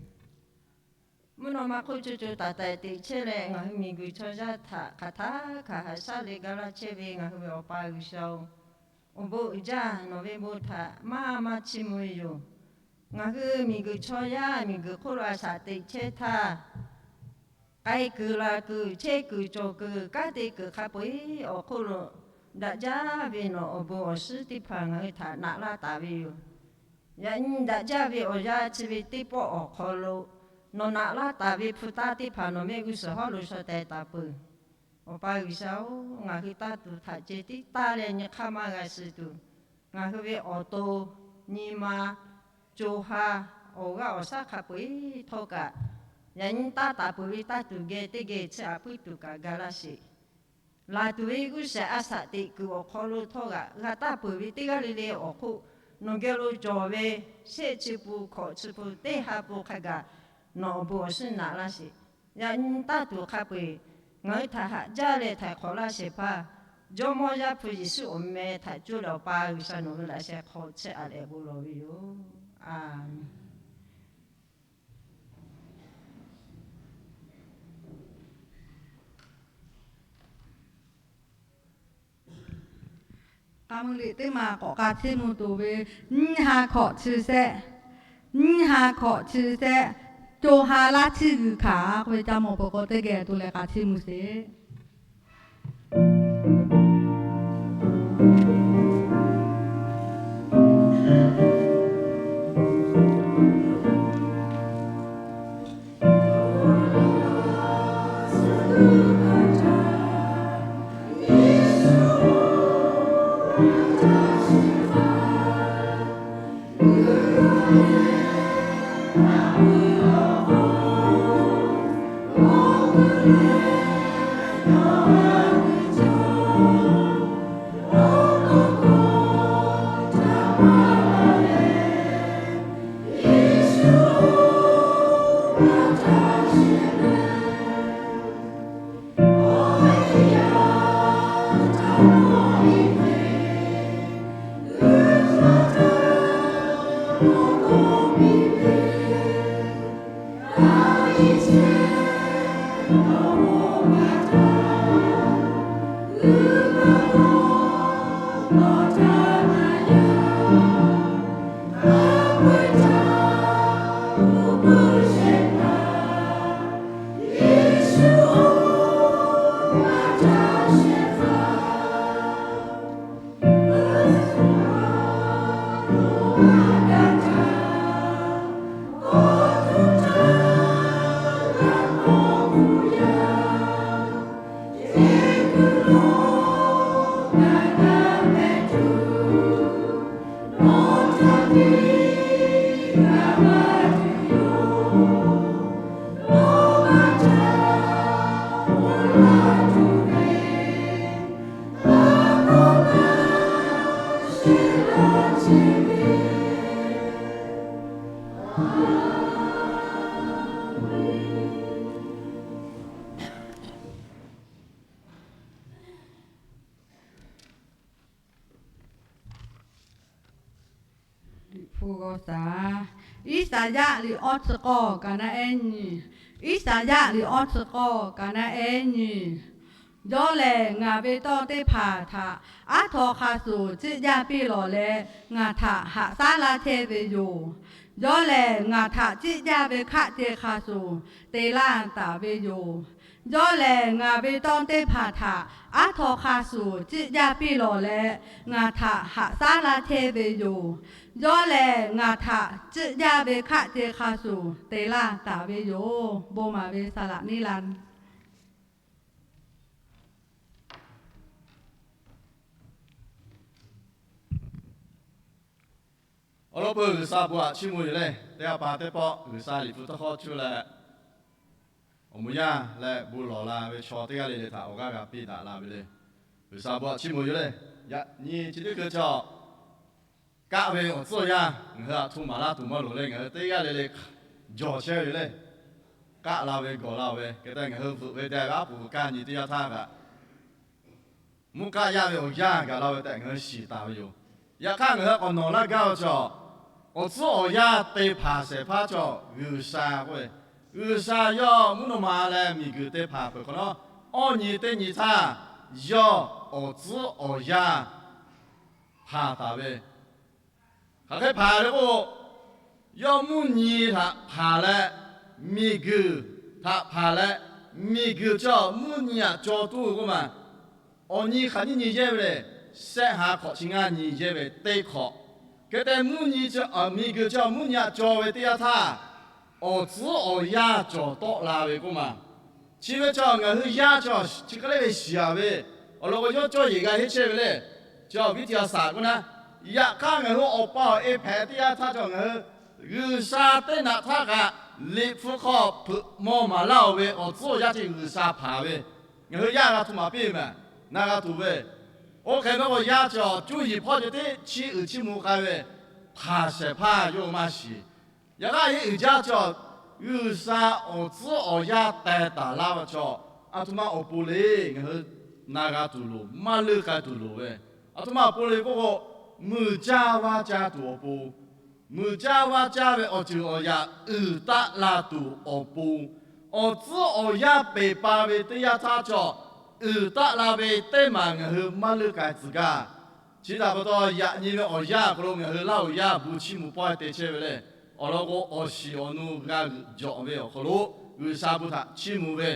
Mvuhˇ naw ma hk'oˆ co co taiˍ taiˍ teꞈ chehˇ leh, ngaˬ hui miˬguiˬ chaw yaˇ htaꞈ hk'aˬ htaˇ hk'aˬ haꞈ shaˉ leh ga laˇ chehˇ ve ngaˬ hui ve Awˬ pa G'uiˬsha-oˬ, awˬ bon uiˍ jaˇ nawˬ ve bon htaꞈ maˇ maˇ chiˇ mvuh ve yoˬ. Ngaˬ hui miˬguiˬ chaw yaˇ miˬguiˬ hk'oˆ lo a shaꞈ teꞈ chehˇ htaˇ, k'ai kuiˬ laˬ kuiˬ chehˇ kuiˬ cawˬ kuiˬ kanˉ te kuiˬ hk'a peu-eˬ awˬ hk'oˆ lo daꞈ jaˇ ve nawˬ awˬ bon awˬ shinˉ teˇ hpaˍ ngaˬ hui htaꞈ naꞈ laˇ taˍ ve yoˬ. Yaꞈ nyi daꞈ jaˇ ve awˬ yanˇ chi ve teˇ pawˆ awˬ hk'aw lo nawˬ naꞈ laˇ taˍ ve hpu taˇ teˇ hpaˍ nawˬ mehˆ g'uˇ suhˍ hawˉ lo shaw teh taˍ peuˬ. Awˬ pa G'uiˬsha-oˬ, ngaˬ hui taˇ tuˬ htaꞈ ceh tiˉ taˇ leh nyi hk'aˇ maˇ g'a shiˍ tuˬ, ngaˬ hui ve awˬ to, nyi ma, co ha, awˬ g'aˇ awˬ shaˉ hk'a peu-eˬ htawˇ kaꞈ, yaꞈ nyi taˇ taˍ peuˬ ve taˇ tuˬ geh teˇ geh chi aꞈ puiˉ tuˬ kaꞈ ga laˇ sheˍ. Laˬ tuˬ ve g'uˇ shehˍ a shaꞈ teꞈ kuiˬ awˬ hk'aw lo htawˇ kaꞈ g'a taˇ peuˬ ve teˇ g'aˇ le le awˬ hk'oˆ, nawˬ geh lo cawˬ ve shehˆ chi pun hkawꞈ chi pun teˇ ha pun hk'a gaˬ nawˬ awˬ bon awˬ shinˉ naꞈ laˇ sheˍ. Yaꞈ nyi taˇ tuˬ hk'a peu-eˬ ngaˬ hui htaꞈ haꞈ jaˇ leh htaiˍ hk'awꞈ laˇ shehˍ hpaˇ, Jawˇmawˇ Yaˇ hpu Yeˍsuˆ awˬ meh htaꞈ coˇ leh Awˬ pa G'uiˬsha nawˬ hui laꞈ sheh hk'aw chehˇ aꞈ leh bon lawˬ ve yoˬ. A K'a mvuh liꞈ teˇ maˬ k'awꞈ k'a chiˇ mvuh tuˬ ve, nyiˇ ha hkawꞈ chi shehˆ, nyiˇ ha hkawꞈ chi shehˆ, co ha laˇ chiˇ g'uiˬ hkanˍ k'oˆ ve ca mawˬ peuˬ k'o teˇ geh tuˬ leh k'a chiˇ mvuh sheˍ. Liꞈ hpu g'aw shaˍ. Iˉsaˍyaˆ liꞈ awˇ chi k'awˇ kaꞈ naˆ ehˉ nyi. Iˉsaˍyaˆ liꞈ awˇ chi k'awˇ kaꞈ naˆ ehˉ nyi. Yawˇ lehˬ, ngaˬ ve tawˇ teˇ hpaˍ htaꞈ aˉ htaw hk'a shuˍ ciˆ jaˇ piˇ lawˬ leh, ngaˬ htaꞈ haꞈ shaˉ laˇ chehˇ ve yoˬ. Yawˇ lehˬ, ngaˬ htaꞈ ciˆ jaˇ ve hkaˆ ce hk'a shuˍ te laˇ taˍ ve yoˬ. Yawˇ lehˬ, ngaˬ ve tawˇ teˇ hpaˍ htaꞈ aˉ htaw hk'a shuˍ ciˆ jaˇ piˇ lawˬ leh, ngaˬ htaꞈ haꞈ shaˉ laˇ chehˇ ve yoˬ. Yawˇ lehˬ, ngaˬ htaꞈ ciˆ jaˇ ve hkaˆ ce hk'a shuˍ te laˇ taˍ ve yoˬ. Bon maˍ ve saˍ laꞈ neˇ la. Awˬ lawn peuˬ G'uiˬsha bon htaꞈ chiˇ mvuh yoˬ le. Teˇ g'aˇ pa teˇ pawˆ G'uiˬsha Liꞈ hpu tawˇ hkawˇ cuˇ leh awˬ moˍ yaˇ leh bon lawˬ la ve chaw teˇ g'aˇ le le htaꞈ awˬ g'aˇ g'a piˇ daꞈ la ve le. G'uiˬsha bon htaꞈ chiˇ mvuh yoˬ le. Yaꞈ nyi chi teˇ hkui chaw kaˆ ve awˬ tcuhˉ awˬ yanˇ ngaˬ hui aꞈ hto maˍ laˇ tuˬ maˇ loˍ le. Ngaˬ hui teˇ g'aˇ le le jawˬ chehˇ ve yoˬ le. Kaˆ la ve gawˬ la-oˬ ve hk'e te ngaˬ hui veuꞈ ve te ve aˉ poꞈ kaˇ nyi teˇ yanˇ htaˇ kaꞈ mvuhˇ kaˆ yaˇ ve awˬ yanˇ gaˬ la ve tehꞈ ngaˬ hui shiˍ taˍ ve yoˬ. Yaꞈ hk'aˇ ngaˬ hui k'awꞈ nawˬ laˇ gaˇ ve chaw, awˬ tcuhˉ awˬ yanˇ te hpanˍ shehˍ hpaˇ chaw G'uiˬsha k'oˆ ve, G'uiˬsha yawˇ mvuhˇ naw ma leh miˬguiˬ te hpanˍ peuˬ hk'awꞈ nawˉ, awˇ nyi teˇ nyi htaˇ yawˇ awˬ tcuhˉ awˬ yanˇ hpanˍ taˍ ve. Hk'aˬ hk'e hpanˍ ve k'o, yawˇ mvuhˇ nyi htaꞈ hpanˍ leh, miˬguiˬ htaꞈ hpanˍ leh, miˬguiˬ chaw mvuhˇ nyi aꞈ caw tuˬ k'oˆ ma. Awˬ nyi hk'aˬ nyiˇ nyi yehˇ ve le, shehˆ ha hk'awꞈ chi ngaˇ nyi yehˇ ve teˇ hk'awꞈ. Hk'e te mvuhˇ nyi, miˬguiˬ chaw mvuhˇ nyi aꞈ caw ve teˇ yanˇ htaˇ, awˬ tcuhˉ awˬ yanˇ cawˬ tawˆ la ve k'oˆ ma. Chi ve chaw ngaˬ hui yaˇ chaw chi hk'e le ve shiˍ-aˬ ve, awˬ lawn k'o yawˇ cawˇ yeˬ g'a heˆ chehˇ ve le. Chi awˬ viˉ tiꞈ a shaˍ k'oˆ naˉ, yaꞈ hk'aˇ ngaˬ hui awˬ pa awˬ e hpehꞈ teˇ yanˇ htaˇ chaw ngaˬ hui G'uiˬsha teˇ naꞈ htaˇ kaꞈ Liꞈ hpu hk'aw hpeuꞈ maw maˍ laˇ-oˬ ve awˬ tcuhˉ awˬ yanˇ chi G'uiˬsha hpanˍ ve, ngaˬ hui yaˇ g'a htoꞈ maˍ piˇ mehˍ, na g'a tuˬ ve. Oˇ hk'e ve k'o yaˇ chaw cuˇ yiˍ hpawˇ ceh tiˉ chiˇ uiˍ chiˇ mvuh k'ai ve hpanˍ shehˍ hpaˇ yawˇ maˇ shiˍ. Yaꞈ hk'aˇ henˇ uiˍ jaˇ chaw, G'uiˬsha awˬ tcuhˉ awˬ yanˇ teh taˍ laˇ ve chaw, aˬ htoꞈ ma awˬ pon le ngaˬ hui na g'a tuˬ loˍ, maˇ leuˆ k'ai tuˬ loˍ ve. Aˬ htoꞈ ma awˬ pon le k'oˆ k'o, muiˬ caˇ vaˇ caˇ tuˬ awˬ pon, muiˬ caˇ vaˇ caˇ ve awˬ ceuˬ awˬ yaꞈ uiˍ taˆ la tuˬ awˬ pon, awˬ tcuhˉ awˬ yanˇ peˬ pa ve teˇ yanˇ htaˇ chaw uiˍ taˆ la ve teˇ maˬ ngaˬ hui maˇ leuˆ k'ai tcuh gaˇ. Chi htaꞈ pa taw yaꞈ nyi ve awˬ yanˇ awˬ hk'aw lo ngaˬ hui Laˇ huˍ yaˇ bon chiˇ mvuh pawehˇ te chehˇ ve le. Awˬ lawn k'o awˬ shiˍ awˬ nu g'a g'euꞈ jawꞈ ve awˬ hk'aw lo G'uiˬsha bon htaꞈ chiˇ mvuh ve,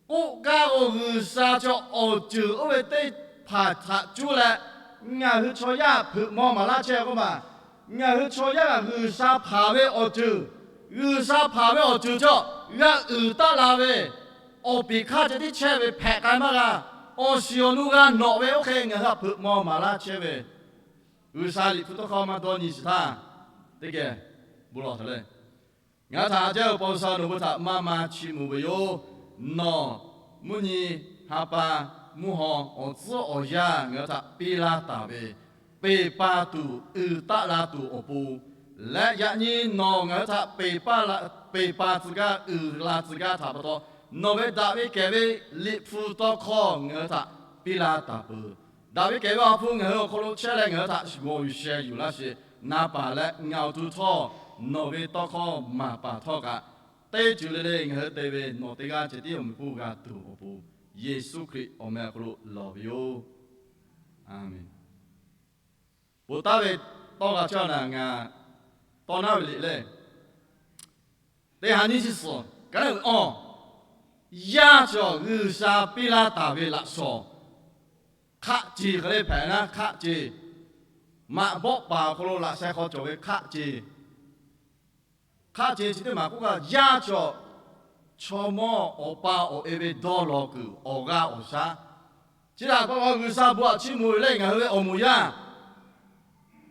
k'oˆ gaˇ k'o G'uiˬsha chaw awˬ ceuˬ oˇ ve teˇ hpaˍ htaꞈ cuˇ leh ngaˬ hui chaw yaˇ hpeuꞈ maw maˍ laˇ chehˇ k'oˆ ma. Ngaˬ hui chaw yaˇ kaꞈ G'uiˬsha hpanˍ ve awˬ ceuˬ, G'uiˬsha hpanˍ ve awˬ ceuˬ chaw g'a uiˍ taˆ la ve, awˬ piˍ hk'aˇ ceh tiˉ chehˇ ve hpehꞈ k'ai maˇ g'a. Awˬ shiˍ awˬ nu g'a nawꞈ ve oˇ hk'e ngaˬ hui htaꞈ hpeuꞈ maw maˍ laˇ chehˇ ve, G'uiˬsha Liꞈ hpu tawˇ hkawˇ maˇ dawˇ nyi shiˍ htaˇ, teˇ geh bon lawˬ htaꞈ le. Ngaˬ hui htaꞈ haꞈ jaˇ ve paw sha nawˬ hui htaꞈ maˇ maˇ chiˇ mvuh ve yoˬ. Nawˬ mvuhˇ nyi, ha pa, mvuhˇ haw, awˬ tcuhˉ awˬ yanˇ ngaˬ hui htaꞈ piˇ laˇ taˍ ve, peˬ pa tuˬ uiˍ taˆ la tuˬ awˬ pon leh, yaꞈ nyi nawˬ ngaˬ hui htaꞈ peˬ pa tcuh gaˇ uiˍ la tcuh gaˇ htaꞈ pa taw, nawˬ ve daꞈ ve kehˬ ve Liꞈ hpu tawˇ hkawˇ ngaˬ hui htaꞈ piˇ laˇ taˍ peuˬ. Daꞈ ve kehˬ ve awˬ ha hpu ngaˬ hui awˬ hk'aw lo chehˇ leh ngaˬ hui htaꞈ g'aw yuˬ sheh yuˬ laˇ sheˍ. Na paˍ leh ngaˬ awˬ to htawˇ nawˬ ve tawˇ hkawˇ maˍ paˍ htawˇ kaꞈ, teˇ ceuˬ le le ngaˬ hui te ve nawˬ teˇ g'aˇ ceh tiˉ awˬ meꞈ k'oˆ g'a tuˬ awˬ pon, Yeˍsuˆ Hkriꞈ awˬ meh awˬ hk'aw lo lawˬ ve yoˬ. A menˍ. Poˬ taˍ ve tawˇ g'a caˇ naˍ ngaˬ tawˇ naˉ ve liꞈ lehˬ, teˇ ha nyiˇ chi suhˍ kaˉ lehˬ ve awˬ yaˇ chaw G'uiˬsha piˇ laˇ taˍ ve laꞈ shawˍ, hk'aˆ ce hk'e le hpehꞈ naˉ hk'aˆ ce, maꞈ bawˆ paˍ awˬ hk'aw lo laꞈ sheh hk'aw cawˬ ve hk'aˆ ce. Hk'aˆ ce chi teˇ maˬ k'oˆ kaꞈ yaˇ chaw, chaw mawˇ awˬ pa awˬ e ve dawˇ law kuiˬ awˬ g'aˇ awˬ shaˉ. Chi htaꞈ pa taw G'uiˬsha bon htaꞈ chiˇ mvuh ve lehˬ ngaˬ hui ve awˬ moˍ yaˇ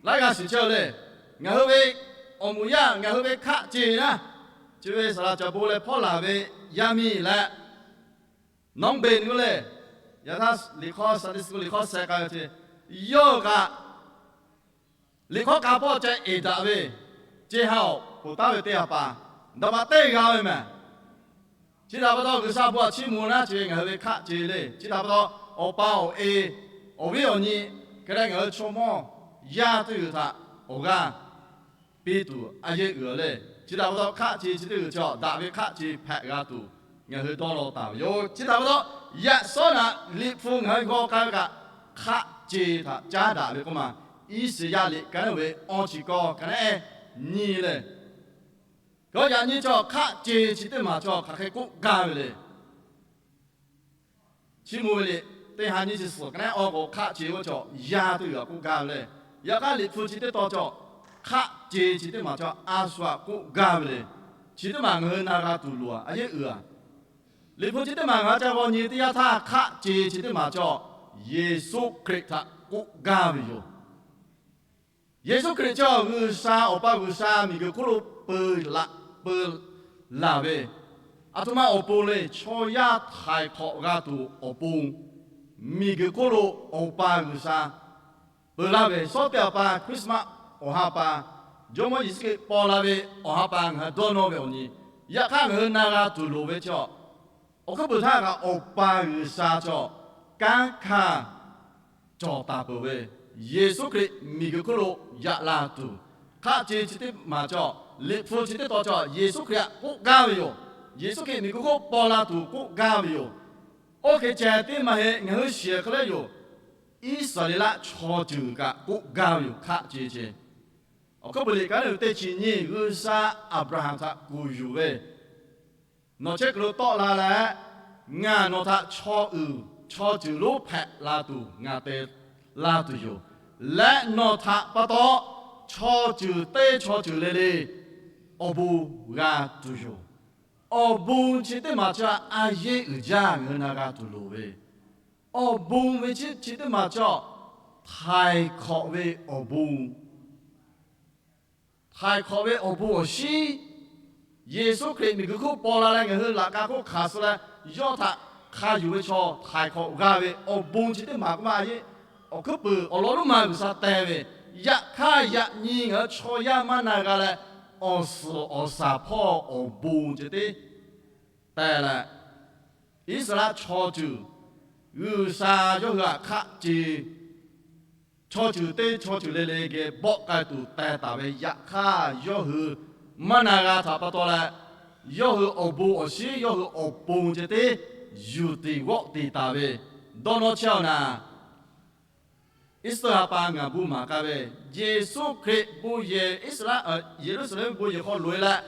laiˉ g'aˇ shiˍ chehˇ le. Ngaˬ hui ve awˬ moˍ yaˇ ngaˬ hui ve hk'aˆ ce naˉ, chi ve saˍ laꞈ caˍ bon leh hpawˇ laˬ ve yaˇ miˇ leh, nawˉ beˬ nu le, yaꞈ htaˇ liꞈ hkawˇ Sunday school liꞈ hkawˇ sheh k'ai ve ce, yawˇ kaꞈ liꞈ hkawˇ k'a hpawˇ ceh eˬ daꞈ ve, ce ha awˬ poˬ taˍ ve teˇ ha pa, daꞈ maꞈ teˇ g'a ve mehˍ. Chi htaꞈ pa taw G'uiˬsha bon htaꞈ chiˇ mvuh naˉ chi ve ngaˬ hui ve hk'aˆ ce le. Chi htaꞈ pa taw awˬ pa awˬ e, awˬ viˉ awˬ nyi, hk'e leh ngaˬ hui chaw mawˇ yaˇ teˇ g'uiˬ htaꞈ awˬ g'aˇ piˇ tuˬ a yeˇ uiˍ le. Chi htaꞈ pa taw hk'aˆ ce chi teˇ g'uiˬ chi daꞈ ve hk'aˆ ce hpehꞈ g'a tuˬ ngaˬ hui dawˇ law taˍ ve yoˬ. Chi htaꞈ pa taw yaꞈ shawˉ naꞈ Liꞈ hpu ngaˬ hui g'aw k'ai ve kaꞈ, hk'aˆ ce htaꞈ caˉ daꞈ ve k'oˆ ma. Iˉsaˍyaˆ liꞈ ka naˉ ve awˬ chi kawˇ ka naˉ e nyi le. Yaꞈ nyi chaw hk'aˆ ce chi teˇ maˬ chaw hk'aˬ hk'e k'oˆ gaˇ ve le. Chi mvuh ve le, teˇ ha nyi chi suhˍ ka naˉ awˬ k'o hk'aˆ ce ve chaw yaˇ teˇ g'aˇ k'oˆ gaˇ ve le. Yaꞈ hk'aˇ Liꞈ hpu chi teˇ tawn chaw hk'aˆ ce chi teˇ maˬ chaw a shu aꞈ k'oˆ gaˇ ve le. Chi teˇ maˬ ngaˬ hui na g'a tuˬ loˍ a yehˉ uiˍ a. Liꞈ hpu chi teˇ maˬ ngaˬ hui ca g'aw nyi teˇ yanˇ htaˇ hk'aˆ ce chi teˇ maˬ chaw Yeˍsuˆ Hkriꞈ htaꞈ k'oˆ gaˇ ve yoˬ. Yeˍsuˆ Hkriꞈ chaw G'uiˬsha Awˬ pa G'uiˬsha miˬguiˬ hk'oˆ lo peu laꞈ peu laˬ ve, aˬ htoꞈ ma awˬ pon le, chaw yaˇ htaiˍ hk'awꞈ g'a tuˬ awˬ pon, miˬguiˬ hk'oˆ lo Awˬ pa G'uiˬsha peu laˇ ve, Sawˉteˇ Awˬ pa, Christmas awˬ ha pa, Jawˇmawˇ Yeˍsuˆ Hkriꞈ paw la ve awˬ ha pa ngaˬ hui dawˇ nawˇ ve awˬ nyi. Yaꞈ hk'aˇ ngaˬ hui na g'a tuˬ loˍ ve chaw, awˬ hkuiˉ puiˍ htaˇ kaꞈ Awˬ pa G'uiˬsha chaw kanˉ hkanˇ cawˬ taˍ peuˬ ve, Yeˍsuˆ Hkriꞈ miˬguiˬ hk'oˆ lo yaꞈ la tuˬ, hk'aˆ ce chi teˇ maˬ chaw, Liꞈ hpu chi teˇ tawn chaw Yeˍsuˆ Hkriꞈ htaꞈ k'oˆ gaˇ ve yoˬ. Yeˍsuˆ Hkriꞈ miˬguiˬ hk'oˆ paw la tuˬ k'oˆ gaˇ ve yoˬ. Oˇ hk'e ceh teˇ maˬ heˆ, ngaˬ hui shiˍ hk'e le yoˬ. Iˉsaˍreˍlaˆ chaw ceuˬ kaꞈ k'oˆ gaˇ ve yoˬ, hk'aˆ ce ce. Awˬ hkuiˉ puiˍ liꞈ ka naˉ uiˍ teˇ chi nyiˇ, G'uiˬsha Aˍbraˍhanˍ htaꞈ kuˬ yuˬ ve, nawˬ chehˇ kuiˬ lo tawˆ la leh, ngaˬ nawˬ htaꞈ chaw uiˍ chaw ceuˬ lonˉ hpehꞈ la tuˬ ngaˬ te la tuˬ yoˬ. Leh nawˬ htaꞈ pa taw chaw ceuˬ teˇ chaw ceuˬ le le awˬ bon g'a tuˬ yoˬ. Awˬ bon chi teˇ maˬ chaw a yehˉ uiˍ jaˇ ngaˬ hui na g'a tuˬ loˍ ve, awˬ bon ve chi chi teˇ maˬ chaw htaiˍ hk'awꞈ ve awˬ bon, htaiˍ hk'awꞈ ve awˬ bon awˬ shinˉ, Yeˍsuˆ Hkriꞈ miˬguiˬ hk'oˆ paw la leh ngaˬ hui laꞈ ka hk'oˆ hkanˍ suh leh, yawˇ htaꞈ hk'a yuˬ ve chaw htaiˍ hk'awꞈ g'a ve awˬ bon chi teˇ maˬ k'oˆ ma a yehˉ, awˬ hkuiˉ puiˍ awˬ lawn lonˉ ma G'uiˬsha teh ve, yaꞈ hk'aˇ yaꞈ nyi ngaˬ hui chaw yaˇ maˇ na g'a leh, awˬ suhˍ awˬ shaˍ hpawˇ awˬ bon ceh teˇ teh leh, Iˉsaˍreˍlaˆ chaw ceuˬ, G'uiˬsha yawˇ hui htaꞈ hk'aˆ ce, chaw ceuˬ teˇ chaw ceuˬ le le geh bawˆ k'ai tuˬ teh taˍ ve yaꞈ hk'aˇ, yawˇ hui maˇ na g'a htaꞈ pa taw leh, yawˇ hui awˬ bon awˬ shinˉ, yawˇ hui awˬ pon ceh teˇ yuˬ tiˍ g'awˆ tiˍ taˍ ve, dawˇ nawˇ chehˇ-aw naˍ. Iˉsaˍreˍlaˆ pa ngaˬ bon maˍ k'ai ve, Yeˍsuˆ Hkriꞈ bon yehˬ Iˉsaˍreˍlaˆ, Yeˍruˆsaˍlehnˍ bon yehˬ hk'aw loꞈ-e leh,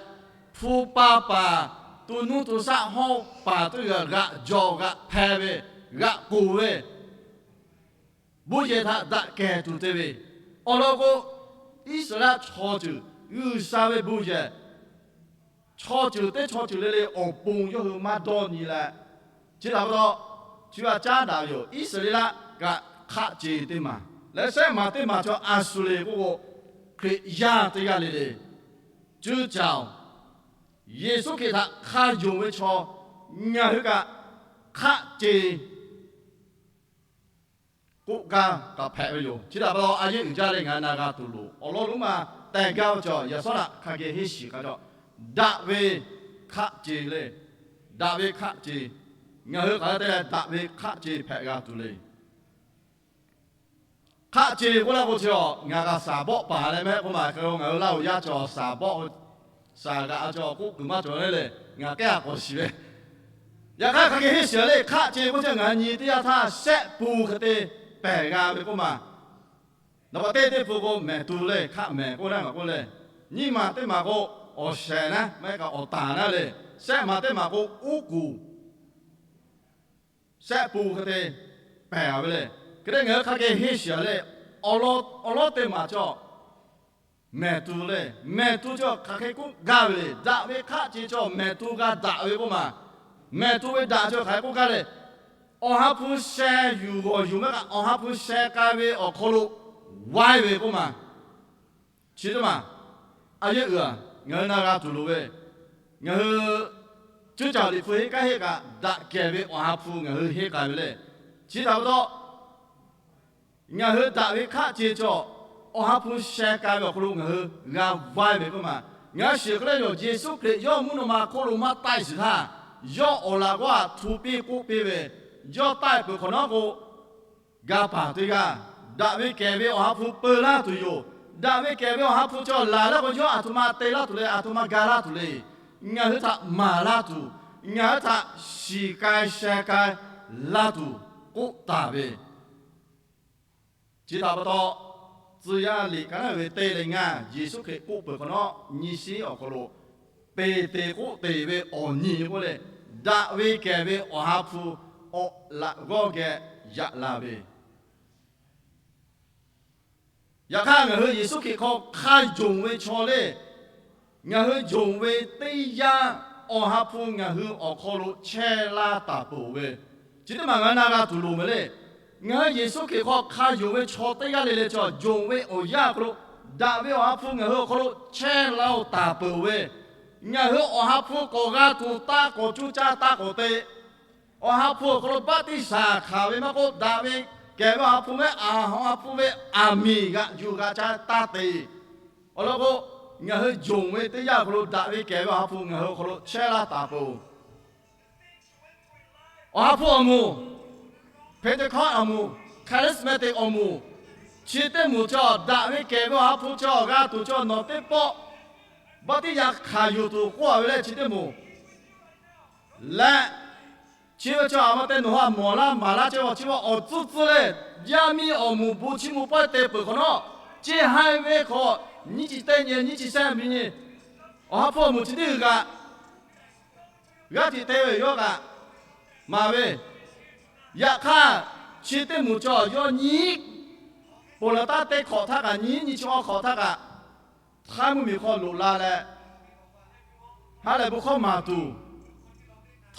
hpu pa paˍ, to nuˇ to shaˆ hawˉ paˍ teˇ g'aˇ g'aꞈ jawˬ g'aꞈ hpeh ve, g'aꞈ k'oˍ ve bon yehˬ htaꞈ daꞈ kehˬ tuˬ te ve, awˬ lawn k'o, Iˉsaˍreˍlaˆ chaw ceuˬ G'uiˬsha ve bon yehˬ chaw ceuˬ teˇ chaw ceuˬ le le awˬ pon yawˇ hui maˇ dawˇ nyi leh, chi htaꞈ pa taw, chi g'a caˉ daꞈ ve yoˬ. Iˉsaˍreˍlaˆ kaꞈ hk'aˆ ce teˇ maˬ leh shehˆ maˬ teˇ maˬ chaw a shu le k'oˆ k'o, Hkriꞈ yaˇ teˇ g'aˇ le le, cuˇ caˍ-oˬ, Yeˍsuˆ Hkriꞈ htaꞈ hk'a yonˍ ve chaw, ngaˬ hui kaꞈ hk'aˆ ce k'oˆ gaˇ kaꞈ hpehꞈ ve yoˬ. Chi htaꞈ pa taw a yehˉ uiˍ jaˇ leh ngaˬ hui na g'a tuˬ loˍ. Awˬ lawn lonˉ ma tehˬ gaˇ ve chaw yaꞈ shawˉ naꞈ hk'a geh henˇ shiˍ k'a caw, daꞈ ve hk'aˆ ce le. Daꞈ ve hk'aˆ ce, ngaˬ hui k'aˬ te leh daꞈ ve hk'aˆ ce hpehꞈ g'a tuˬ le. Hk'aˆ ce k'oˆ laˇ k'o chi-a, ngaˬ kaꞈ shaˍ bawˆ paˍ leh mehˆ k'oˆ ma, ngaˬ hui laˇ oˬ yaˇ chaw shaˍ bawˆ, shaˍ g'aꞈ chaw k'oˆ kuiˬ maˇ cawˬ le le, ngaˬ kehˉ a k'awꞈ shiˍ ve. Yaꞈ hk'aˇ hk'a hk'e henˇ shiˍ le, hk'aˆ ce k'oˆ chi ngaˬ hui nyi teˇ yanˇ htaˇ shehˆ pun hk'e te pehˬ g'a ve k'oˆ ma. Naˍ baꞈ teˇ teˇ pun k'o mehˍ tu le, hk'aˆ mehˍ k'oˆ naˉ maˬ k'oˆ le. Nyiˇ maˬ teˇ maˬ k'o awˬ shehˍ naˉ maˇ heˆ kaꞈ awˬ tanˍ naˉ le. Shehˆ maˬ teˇ maˬ k'o uˉ kuˬ, shehˆ pun hk'e te pehˬ a ve le. Hk'e te ngaˬ hui hk'a geh henˇ shiˍ le. Awˬ lawn teˇ maˬ chaw mehˍ tu le. Mehˍ tu chaw hk'aˬ hk'e k'oˆ gaˇ ve le. Daꞈ ve hk'aˆ ce chaw mehˍ tu g'a daꞈ ve k'oˆ ma. Mehˍ tu ve daꞈ chaw hk'aˬ hk'e k'oˆ gaˇ le. Awˬ ha hpu sheh yuˬ g'awˬ yuˬ maˇ kaꞈ, awˬ ha hpu sheh k'ai ve awˬ hk'aw lo waiˇ ve k'oˆ ma. Chi teˇ maˬ a yehˉ uiˍ a, ngaˬ hui na g'a tuˬ loˍ ve, ngaˬ hui cuˇ caˍ liꞈ hpu henˇ k'aˉ henˇ kaꞈ daꞈ kehˬ ve awˬ ha hpu ngaˬ hui henˇ k'ai ve le. Chi htaꞈ pa taw, ngaˬ hui daꞈ ve hk'aˆ ce chaw, awˬ ha hpu sheh k'ai ve awˬ hk'aw lo ngaˬ hui g'a vaiˇ ve k'oˆ ma. Ngaˬ hui shiˍ hk'e le yoˬ, Yeˍsuˆ Hkriꞈ yawˇ mvuhˇ naw ma hk'oˆ lo maˇ taiˆ shiˍ htaˇ, yawˇ awˬ laꞈ g'awˇ htaꞈ htu piˇ k'oˆ piˇ ve, yawˇ taiˆ peuˬ hk'awꞈ nawˉ k'o, ga paˍ teˇ g'aˇ, daꞈ ve kehˬ ve awˬ ha hpu peu laˇ tuˬ yoˬ. Daꞈ ve kehˬ ve awˬ ha hpu chaw laˬ laˇ k'o, yawˇ aˬ htoꞈ ma te laˇ tuˬ le, aˬ htoꞈ ma ga laˇ tuˬ le. Ngaˬ hui htaꞈ maˍ laˇ tuˬ, ngaˬ hui htaꞈ shiˍ k'ai sheh k'ai laˇ tuˬ k'oˆ taˍ ve. Chi htaꞈ pa taw, Tcuh yaˇ liꞈ ka naˉ ve teˇ leh ngaˇ, Yeˍsuˆ Hkriꞈ k'oˆ peuˬ hk'awꞈ nawˉ, nyi shiˉ awˬ hk'aw lo, Peˍteˍkoˆteˍ ve awˬ nyi k'oˆ leh, daꞈ ve kehˬ ve Awˬ ha hpu awˬ laꞈ g'awˇ geh yaꞈ la ve. Yaꞈ hk'aˇ, ngaˬ hui Yeˍsuˆ Hkriꞈ hk'aw hk'a yonˍ ve chaw lehˬ, ngaˬ hui yonˍ ve teˇ yanˇ, Awˬ ha hpu ngaˬ hui awˬ hk'aw lo chehˇ laˇ taˍ peuˬ ve, chi teˇ maˬ ngaˬ hui na g'a tuˬ loˍ ve le. Ngaˬ hui Yeˍsuˆ Hkriꞈ hk'aw hk'a yonˍ ve chaw teˇ g'aˇ le le chaw, yonˍ ve awˬ yanˇ awˬ hk'aw lo daꞈ ve Awˬ ha hpu ngaˬ hui awˬ hk'aw lo chehˇ laˇ-oˬ taˍ peuˬ ve, ngaˬ hui Awˬ ha hpu k'awꞈ g'a tuˬ taˇ k'awꞈ cuˇ caˇ taˇ k'awꞈ te, Awˬ ha hpu awˬ hk'aw lo baˆtiˆsaˬ hkanˍ ve maˇ k'oˆ, daꞈ ve kehˬ ve Awˬ ha hpu ve, Awˬ ha hpu ve aˬ miˍ g'aꞈ yuˬ g'a caˇ taˇ te. Awˬ lawn k'o, ngaˬ hui yonˍ ve teˇ yanˇ awˬ hk'aw lo daꞈ ve kehˬ ve Awˬ ha hpu ngaˬ hui awˬ hk'aw lo chehˇ laˇ taˍ peuˬ. Awˬ ha hpu awˬ moˍ, Pentecost awˬ moˍ, Charismatic awˬ moˍ, chi teˇ moˍ chaw, daꞈ ve kehˬ ve Awˬ ha hpu chaw g'a tuˬ chaw nawˬ teˇ pawˆ baˆtiˆsaˬ hkanˍ yuˬ tuˬ k'oˆ a ve le chi teˇ moˍ leh, chi ve chaw aˬ ma te nawˬ hui a mawˬ laˇ maˍ laˇ chehˇ ve chi ve awˬ tcuhˉ tcuhˉ le, yaˇ miˇ awˬ moˍ bon chiˇ mvuh pawehˇ te peuˬ hk'awꞈ nawˉ, chi haiˬ ve hk'awꞈ nyiˇ chi teˇ nyi nyiˇ chi shehˆ miˬ nyi, Awˬ ha hpu awˬ moˍ chi teˇ g'uiˬ kaꞈ g'aˇ hteꞈ te ve yawˇ kaꞈ maˍ ve. Yaꞈ hk'aˇ, chi teˇ moˍ chaw yawˇ nyiˉ ponˬ laˬ taˉ teˇ hk'awꞈ htaˇ kaꞈ, nyiˉ nyi chi awˬ hk'awꞈ htaˇ kaꞈ, htaiˇ mvuhˇmiˬ hk'aw loꞈ la leh, ha lehˬ bon hkawˇ maˍ tuˬ,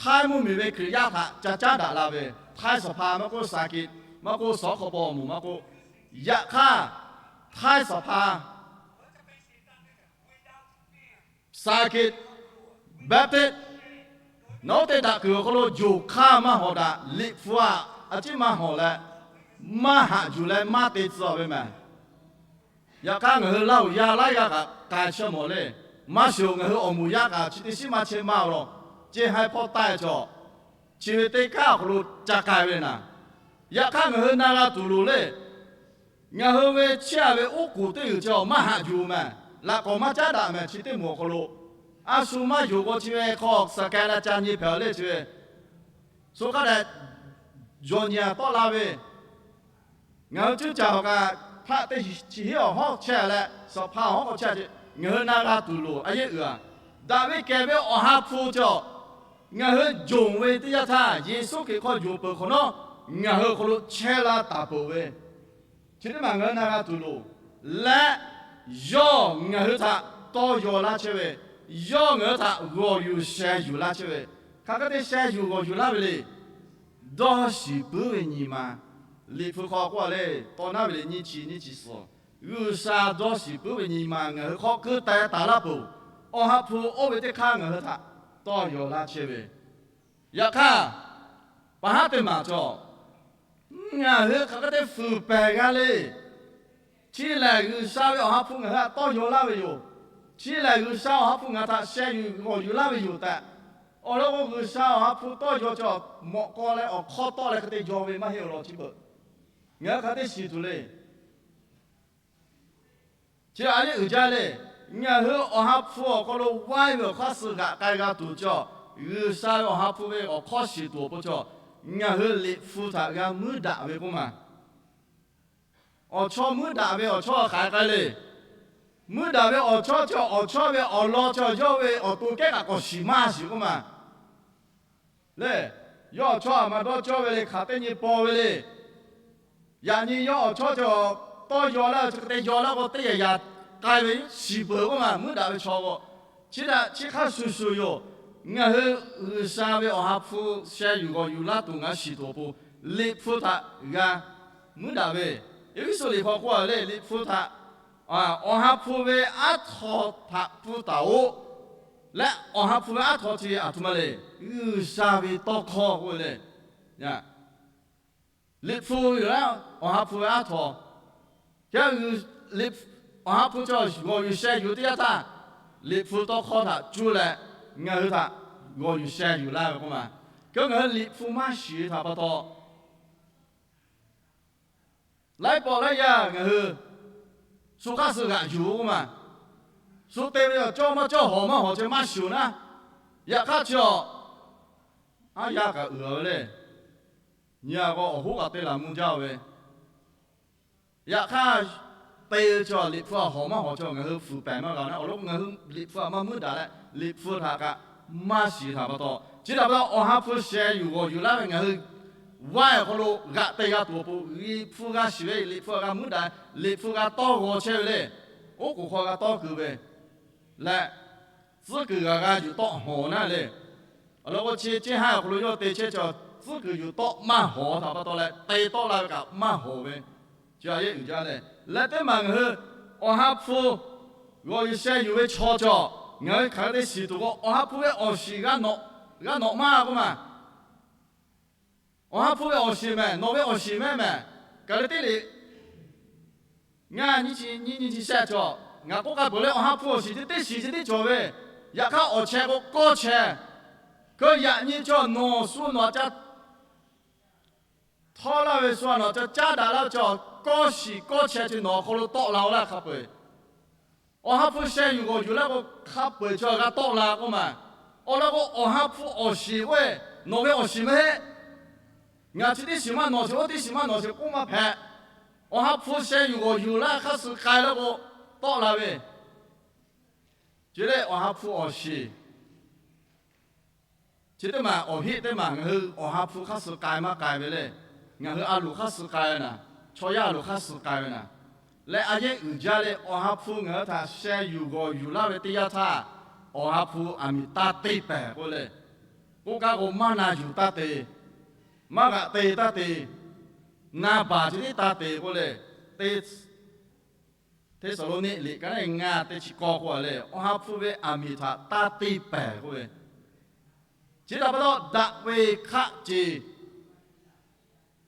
htaiˇ mvuhˇmiˬ ve Hkriꞈ yaˇ htaꞈ ca caˉ daꞈ la ve, htaiˇ saˍ hpa maˇ k'oˆ, saˍ keꞈ maˇ k'oˆ, sawˉ hk'aw paw awˬ moˍ maˇ k'oˆ, yaꞈ hk'aˇ htaiˇ saˍ hpa, saˍ keꞈ, Baptist, nawˬ hui te daꞈ kuiˬ awˬ hk'aw lo yonˍ hk'aˇ maˇ hawˍ daꞈ, Liꞈ hpu aꞈ a ciˉ maˇ hawˍ leh, maˇ haꞈ yuˬ leh maˇ te tcuh a ve mehˍ. Yaꞈ hk'aˇ, ngaˬ hui Laˇ huˍ yaˇ laiˉ g'aˇ kaꞈ k'ai chehˇ mawˬ le. Maˇ shiˍ-oˬ, ngaˬ hui awˬ moˍ yaˇ kaꞈ chi teˇ shiˉ maˇ chehˇ maˇ-oˬ law. Ceˇ haiˉ hpawˇ taiˇ cawˬ, chi ve teˇ kaˉ awˬ hk'aw lo ca k'ai ve naˍ. Yaꞈ hk'aˇ, ngaˬ hui na g'a tuˬ loˍ le. Ngaˬ hui ve chiˇ aꞈ ve oˉ k'oˍ teˇ g'uiˬ chi maˇ haꞈ yuˬ mehˍ. Laꞈ k'awꞈ maˇ caˉ daꞈ mehˍ. Chi teˇ moˍ awˬ hk'aw lo a shu maˇ yonˍ k'o, chi ve hk'aw saˍ keh la ca nyi hpehꞈ le. Chi ve shu hk'a dehꞈ jawˬ nyi-a tawˆ la ve, ngaˬ hui cuˉ caˬ awˬ kaꞈ hpaˆ teˇ chi hiˉ awˬ hawˉ chehˇ leh, saˍ hpa awˬ hawˉ k'awꞈ chehˇ ce. Ngaˬ hui na g'a tuˬ loˍ a yeˇ uiˍ-a. Daꞈ ve kehˬ ve Awˬ ha hpu cawˬ, ngaˬ hui yonˍ ve teˇ yanˇ htaˇ, Yeˍsuˆ Hkriꞈ hk'aw yonˍ peuˬ hk'awꞈ nawˉ, ngaˬ hui awˬ hk'aw lo chehˇ laˇ taˍ peuˬ ve, chi teˇ maˬ ngaˬ hui na g'a tuˬ loˍ leh, yawˇ ngaˬ hui htaꞈ tawˇ yaw laˇ chehˇ ve, yawˇ ngaˬ hui htaꞈ g'awˬ yuˬ sheh yuˬ laˇ chehˇ ve, hk'aˬ hk'e te sheh yuˬ g'awˬ yuˬ laˇ ve le. Dawˇ shiˍ puiˉ ve nyi ma. Liꞈ hpu hk'aw k'oˆ a le, tawˇ naˉ ve liꞈ nyiˇ chi nyiˇ chi suhˍ, G'uiˬsha dawˇ shiˍ puiˉ ve nyi ma ngaˬ hui hk'aw keu teh taˍ laˇ peuˬ. Awˬ ha hpu oˇ ve teˇ hk'aˇ ngaˬ hui htaꞈ tawˇ yaw laˇ chehˇ ve, yaꞈ hk'aˇ, pa haˉ teˇ maˬ cawˬ, ngaˬ hui hk'aˬ hk'e te fuiˍ pehˍ g'a le. Chi lehˬ, G'uiˬsha ve Awˬ ha hpu ngaˬ hui htaꞈ tawˇ yaw laˇ ve yoˬ. Chi lehˬ, G'uiˬsha Awˬ ha hpu ngaˬ htaꞈ sheh yuˬ g'awˬ yuˬ laˇ ve yoˬ tehꞈ, awˬ lawn k'o, G'uiˬsha Awˬ ha hpu tawˇ yaw cawˬ mawꞈ k'aw leh awˬ hk'awˇ tawˆ leh hk'e te yaw ve maˇ heˆ awˬ lawn chi beuꞈ, ngaˬ hui hk'aˬ hk'e te shiˍ tuˬ le. Chi a yeˇ uiˍ jaˇ le. Ngaˬ hui Awˬ ha hpu awˬ hk'aw lo vaiˇ ve awˬ hk'aˇ suh g'aꞈ k'ai g'a tuˬ cawˬ, G'uiˬsha ve Awˬ ha hpu ve awˬ hk'awˇ shiˍ tuˬ awˬ pon cawˬ, ngaˬ hui Liꞈ hpu htaꞈ g'a muiˉ daꞈ ve k'oˆ ma. Awˬ chawˇ muiˉ daꞈ ve awˬ chawˇ hk'aˬ hk'e k'ai le. Muiˉ daꞈ ve awˬ chawˇ cawˬ, awˬ chawˇ ve awˬ lawn cawˬ, yawˇ ve awˬ to kehˉ kaꞈ k'awꞈ shiˍ maˇ shiˍ k'oˆ ma le. Yawˇ awˬ chawˇ aˬ ma dawˇ cawˇ ve le, hk'aˬ teˇ nyi paw ve le. Yaꞈ nyi yawˇ awˬ chawˇ cawˬ, tawˇ yaw laˇ ve chi hk'e te yaw laˇ k'o, teˇ yaꞈ yaꞈ k'ai ve shiˍ peuˬ k'oˆ ma, muiˉ daꞈ ve chaw k'o. Chi htaꞈ chi hk'a shuˍ shuˍ yoˬ. Ngaˬ hui G'uiˬsha ve Awˬ ha hpu sheh yuˬ g'awˬ yuˬ laˇ tuˬ ngaˬ shiˍ tuˬ awˬ pon, Liꞈ hpu htaꞈ g'a muiˉ daꞈ ve, Eˇfeˇsuꞈ liꞈ hk'aw k'oˆ a le, Liꞈ hpu htaꞈ Awˬ ha hpu ve aˉ htaw htaꞈ pfuhˇ taˍ-oꞈ leh, Awˬ ha hpu ve aˉ htaw chi aˬ htoꞈ ma le. G'uiˬsha ve tawˇ hkawˇ k'oˆ ve le. Liꞈ hpu yoˬ laˇ, Awˬ ha hpu ve aˉ htaw. Awˬ ha hpu cawˬ g'awˬ yuˬ sheh yuˬ teˇ yanˇ htaˇ, Liꞈ hpu tawˇ hkawˇ htaꞈ cuˇ leh ngaˬ hui htaꞈ g'awˬ yuˬ sheh yuˬ laˇ ve k'oˆ ma. Hk'e k'o ngaˬ hui Liꞈ hpu maˇ shiˍ ve htaꞈ pa taw, laiˉ pawˆ laiˉ yaˇ ngaˬ hui shu hk'aˇ suh g'aꞈ yuˬ k'oˆ ma. Shu te ve awˬ cawˇ maˇ cawˇ, hawˬ maˇ hawˬ ceh maˇ shiˍ-oˬ naˉ. Yaꞈ hk'aˇ chi awˬ, aˉ yaˇ kaꞈ uiˍ ve le. Nyi-a k'o, awˬ hoˉ kaꞈ te laˬ mvuh jaˇ ve. Yaꞈ hk'aˇ, te ve chaw, Liꞈ hpu htaꞈ hawˍ maˇ hawˍ chaw ngaˬ hui fuiˍ pehˍ maˇ g'a na. Awˬ lawn k'o, ngaˬ hui Liꞈ hpu htaꞈ maˇ muiˉ daꞈ leh, Liꞈ hpu htaꞈ kaꞈ maˇ shiˍ htaꞈ pa taw, chi htaꞈ pa taw Awˬ ha hpu sheh yuˬ g'awˬ yuˬ laˇ ve ngaˬ hui vaiˇ awˬ hk'aw lo g'aꞈ te g'a tuˬ awˬ pon, Liꞈ hpu g'a shiˍ ve, Liꞈ hpu g'a muiˉ daꞈ, Liꞈ hpu g'a tawˇ g'aw chehˇ ve le. Oˉ k'oˍ hk'aw g'a tawˇ kuiˬ ve leh, tcuhˉ kuiˬ g'a g'a yuˬ tawˆ hawˍ naˉ le. Awˬ lawn k'o, chi ceˇ haˉ awˬ hk'aw lo yawˇ te chehˇ chaw, tcuhˉ kuiˬ yuˬ tawˆ maˇ hawˍ htaꞈ pa taw leh, te tawˆ la ve kaꞈ maˇ hawˍ ve, chi a yehˉ uiˍ jaˇ le. Leh teˇ maˬ ngaˬ hui Awˬ ha hpu g'awˬ yuˬ sheh yuˬ ve chaw cawˬ, ngaˬ hui hk'aˬ hk'e te shiˍ tuˬ k'o, Awˬ ha hpu ve awˬ shiˍ g'a nawꞈ maˇ k'oˆ ma. Awˬ ha hpu ve awˬ shiˍ mehˬ, nawˬ ve awˬ shiˍ mehˬ mehˬ, Gaˍlaˍtiˆ liꞈ ngaˇ nyiˇ chi nyiˇ nyiˇ chi shehˆ cawˬ. Ngaˬ k'oˆ k'ai peuˬ leh, Awˬ ha hpu awˬ shiˍ chi teˇ shiˍ chi teˇ cawˬ ve, yaꞈ hk'aˇ awˬ chehˇ k'o kawˇ chehˇ. Keu yaꞈ nyi cawˬ nawˬ shu nawˬ ca htawˇ laˇ ve shu nawˬ ca caˉ daꞈ laˇ ve cawˬ, kawˇ shiˍ kawˇ chehˇ chi nawˬ awˬ hk'aw lo tawˆ la-o laˇ hk'a peu-eˬ. Awˬ ha hpu sheh yuˬ g'awˬ yuˬ laˇ k'o, hk'a peu-eˬ chaw g'a tawˆ la k'oˆ ma. Awˬ lawn k'o, Awˬ ha hpu awˬ shiˍ k'oˆ ve, nawˬ ve awˬ shiˍ maˇ heˆ. Ngaˬ chi teˇ shiˍ maˇ nawˬ shiˍ, oˇ teˇ shiˍ maˇ nawˬ shiˍ k'oˆ maˇ hpehꞈ. Awˬ ha hpu sheh yuˬ g'awˬ yuˬ laˇ hk'aˇ suh k'ai laˇ k'o, tawˆ la ve, chi lehˬ Awˬ ha hpu awˬ shiˍ. Chi teˇ maˬ awˬ heˆ teˇ maˬ ngaˬ hui Awˬ ha hpu hk'aˇ suh k'ai maˇ k'ai ve le. Ngaˬ hui a loˍ hk'aˇ suh k'ai ve naˍ, chaw yaˇ a loˍ hk'aˇ suh k'ai ve naˍ. Leh a yehˉ uiˍ jaˇ le, Awˬ ha hpu ngaˬ hui htaꞈ sheh yuˬ g'awˬ yuˬ laˇ ve teˇ yanˇ htaˇ, Awˬ ha hpu aˬ miˍ taˇ te pehˍ k'oˆ le. K'oˆ kaˇ k'o, maˇ na yuˬ taˇ te, maˇ g'aꞈ te taˇ te, na baˬ chi tiˉ taˇ te k'oˆ le. Te Hteˇsaˍlawˇniˆ liꞈ ka neˉ ngaˇ teˇ chi kawˇ k'oˆ a le, Awˬ ha hpu ve aˬ miˍ htaꞈ taˇ te pehˍ k'oˆ ve, chi htaꞈ pa taw daꞈ ve hk'aˆ ce.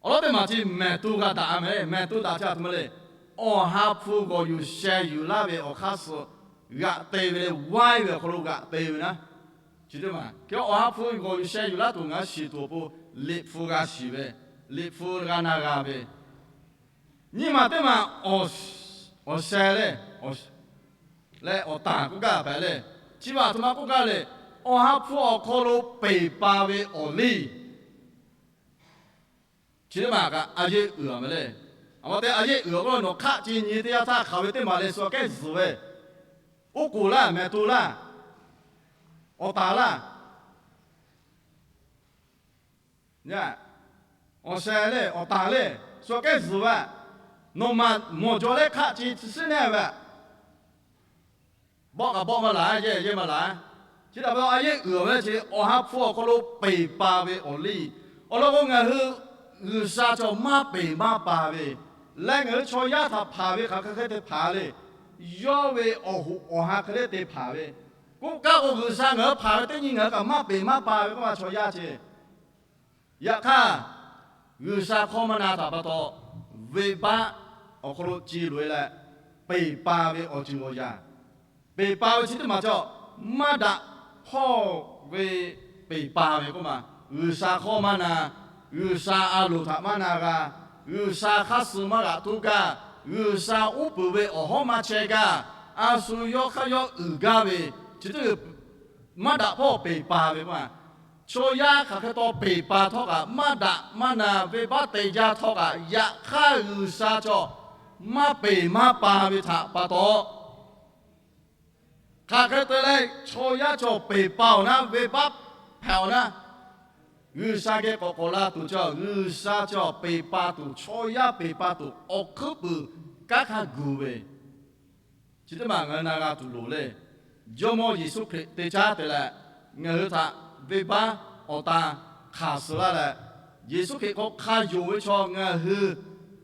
Awˬ lawn teˇ maˬ chi mehˍ tu g'a daꞈ a mehˍ. Mehˍ tu daꞈ chi a htoꞈ ma le. Awˬ ha hpu g'awˬ yuˬ sheh yuˬ laˇ ve awˬ hk'aˇ suh g'aꞈ te ve le, vaiˇ ve awˬ hk'aw lo g'aꞈ te ve naˉ. Chi teˇ maˬ hk'e Awˬ ha hpu g'awˬ yuˬ sheh yuˬ laˇ tuˬ ngaˬ hui shiˍ tuˬ awˬ pon, Liꞈ hpu g'a shiˍ ve, Liꞈ hpu g'a na g'a ve, nyi maˬ teˇ maˬ awˬ sheh le, leh awˬ tanˬ k'oˆ gaˇ hpehꞈ le. Chi ve a htoꞈ ma k'oˆ gaˇ le. Awˬ ha hpu awˬ hk'aw lo peˬ pa ve awˬ liˇ, chi teˇ maˬ kaꞈ a yehˉ uiˍ a mehˍ le. Aˬ ma te a yehˉ uiˍ a k'oˆ lo, nawˬ hk'aˆ ce nyi teˇ yanˇ htaˇ hk'aˬ ve teˇ maˬ le shu aꞈ kehˉ zuhˬ ve, oˉ k'oˍ laˇ, mehˍ to laˇ, awˬ tanˬ laˇ, awˬ sheh le, awˬ tanˬ le, shu aꞈ kehˉ zuhˬ ve, nawˬ maˬ mawˬ jaw leh hk'aˆ ce tcuh shiˉ neˉ ve, bawˆ kaꞈ bawˆ maˇ laˬ, yehˇ yehˇ maˇ laˬ. Chi htaꞈ pa taw a yehˉ uiˍ ve chi Awˬ ha hpu awˬ hk'aw lo peˬ pa ve awˬ liˇ. Awˬ lawn k'o, ngaˬ hui G'uiˬsha cawˬ maˇ peˬ maˇ pa ve, leh ngaˬ hui chaw yaˇ htaꞈ hpanˍ ve hk'aˬ hk'e hk'e te hpanˍ le. Yawˇ ve awˬ hoꞈ awˬ ha hk'e le te hpanˍ ve. K'oˆ kaˇ k'o, G'uiˬsha ngaˬ hui hpanˍ ve teˇ nyi ngaˬ hui kaꞈ maˇ peˬ maˇ pa ve k'oˆ ma, chaw yaˇ ce. Yaꞈ hk'aˇ, G'uiˬsha hkawˇ maˇ na htaꞈ pa taw, venˇbaˆ awˬ hk'aw lo ci loꞈ e leh, peˬ pa ve awˬ ceuˬ awˬ yanˇ, peˬ pa ve chi teˇ maˬ cawˬ, maˇ daꞈ hpawˇ ve peˬ pa ve k'oˆ ma. G'uiˬsha hkawˇ maˇ na, G'uiˬsha a loˍ htaꞈ maˇ na g'a, G'uiˬsha hk'aˇ suh maˇ g'aꞈ tuˉ gaˇ, G'uiˬsha uˉ peunˍ ve awˬ hawˉ maˇ chehˇ gaˇ, a shu yawˇ hk'aˇ yawˇ uiˍ gaˇ ve, chi teˇ maˇ daꞈ hpawˇ peˬ pa ve k'oˆ ma. Chaw yaˇ hk'aˬ hk'e taw peˬ pa htawˇ kaꞈ, maˇ daꞈ maˇ na venˇbaˆ te jaˇ htawˇ kaꞈ, yaꞈ hk'aˇ G'uiˬsha cawˬ maˇ peˬ maˇ pa ve htaꞈ pa taw, hk'aˬ hk'e te leh chaw yaˇ cawˬ peˬ pa awˬ naˉ, venˇbaˆ hpehꞈ awˬ naˉ, G'uiˬsha geh k'awꞈ k'awꞈ la tuˬ cawˬ. G'uiˬsha cawˬ peˬ pa tuˬ, chaw yaˇ peˬ pa tuˬ awˬ hkuiˉ puiˍ kanˉ hk'aˇ gu ve, chi teˇ maˬ ngaˬ hui na g'a tuˬ loˍ le. Jawˇmawˇ Yeˍsuˆ Hkriꞈ te caˉ te leh, ngaˬ hui htaꞈ venˇbaˆ awˬ tan hk'aˬ suh laˇ leh, Yeˍsuˆ Hkriꞈ hk'aw hk'a yonˍ ve chaw ngaˬ hui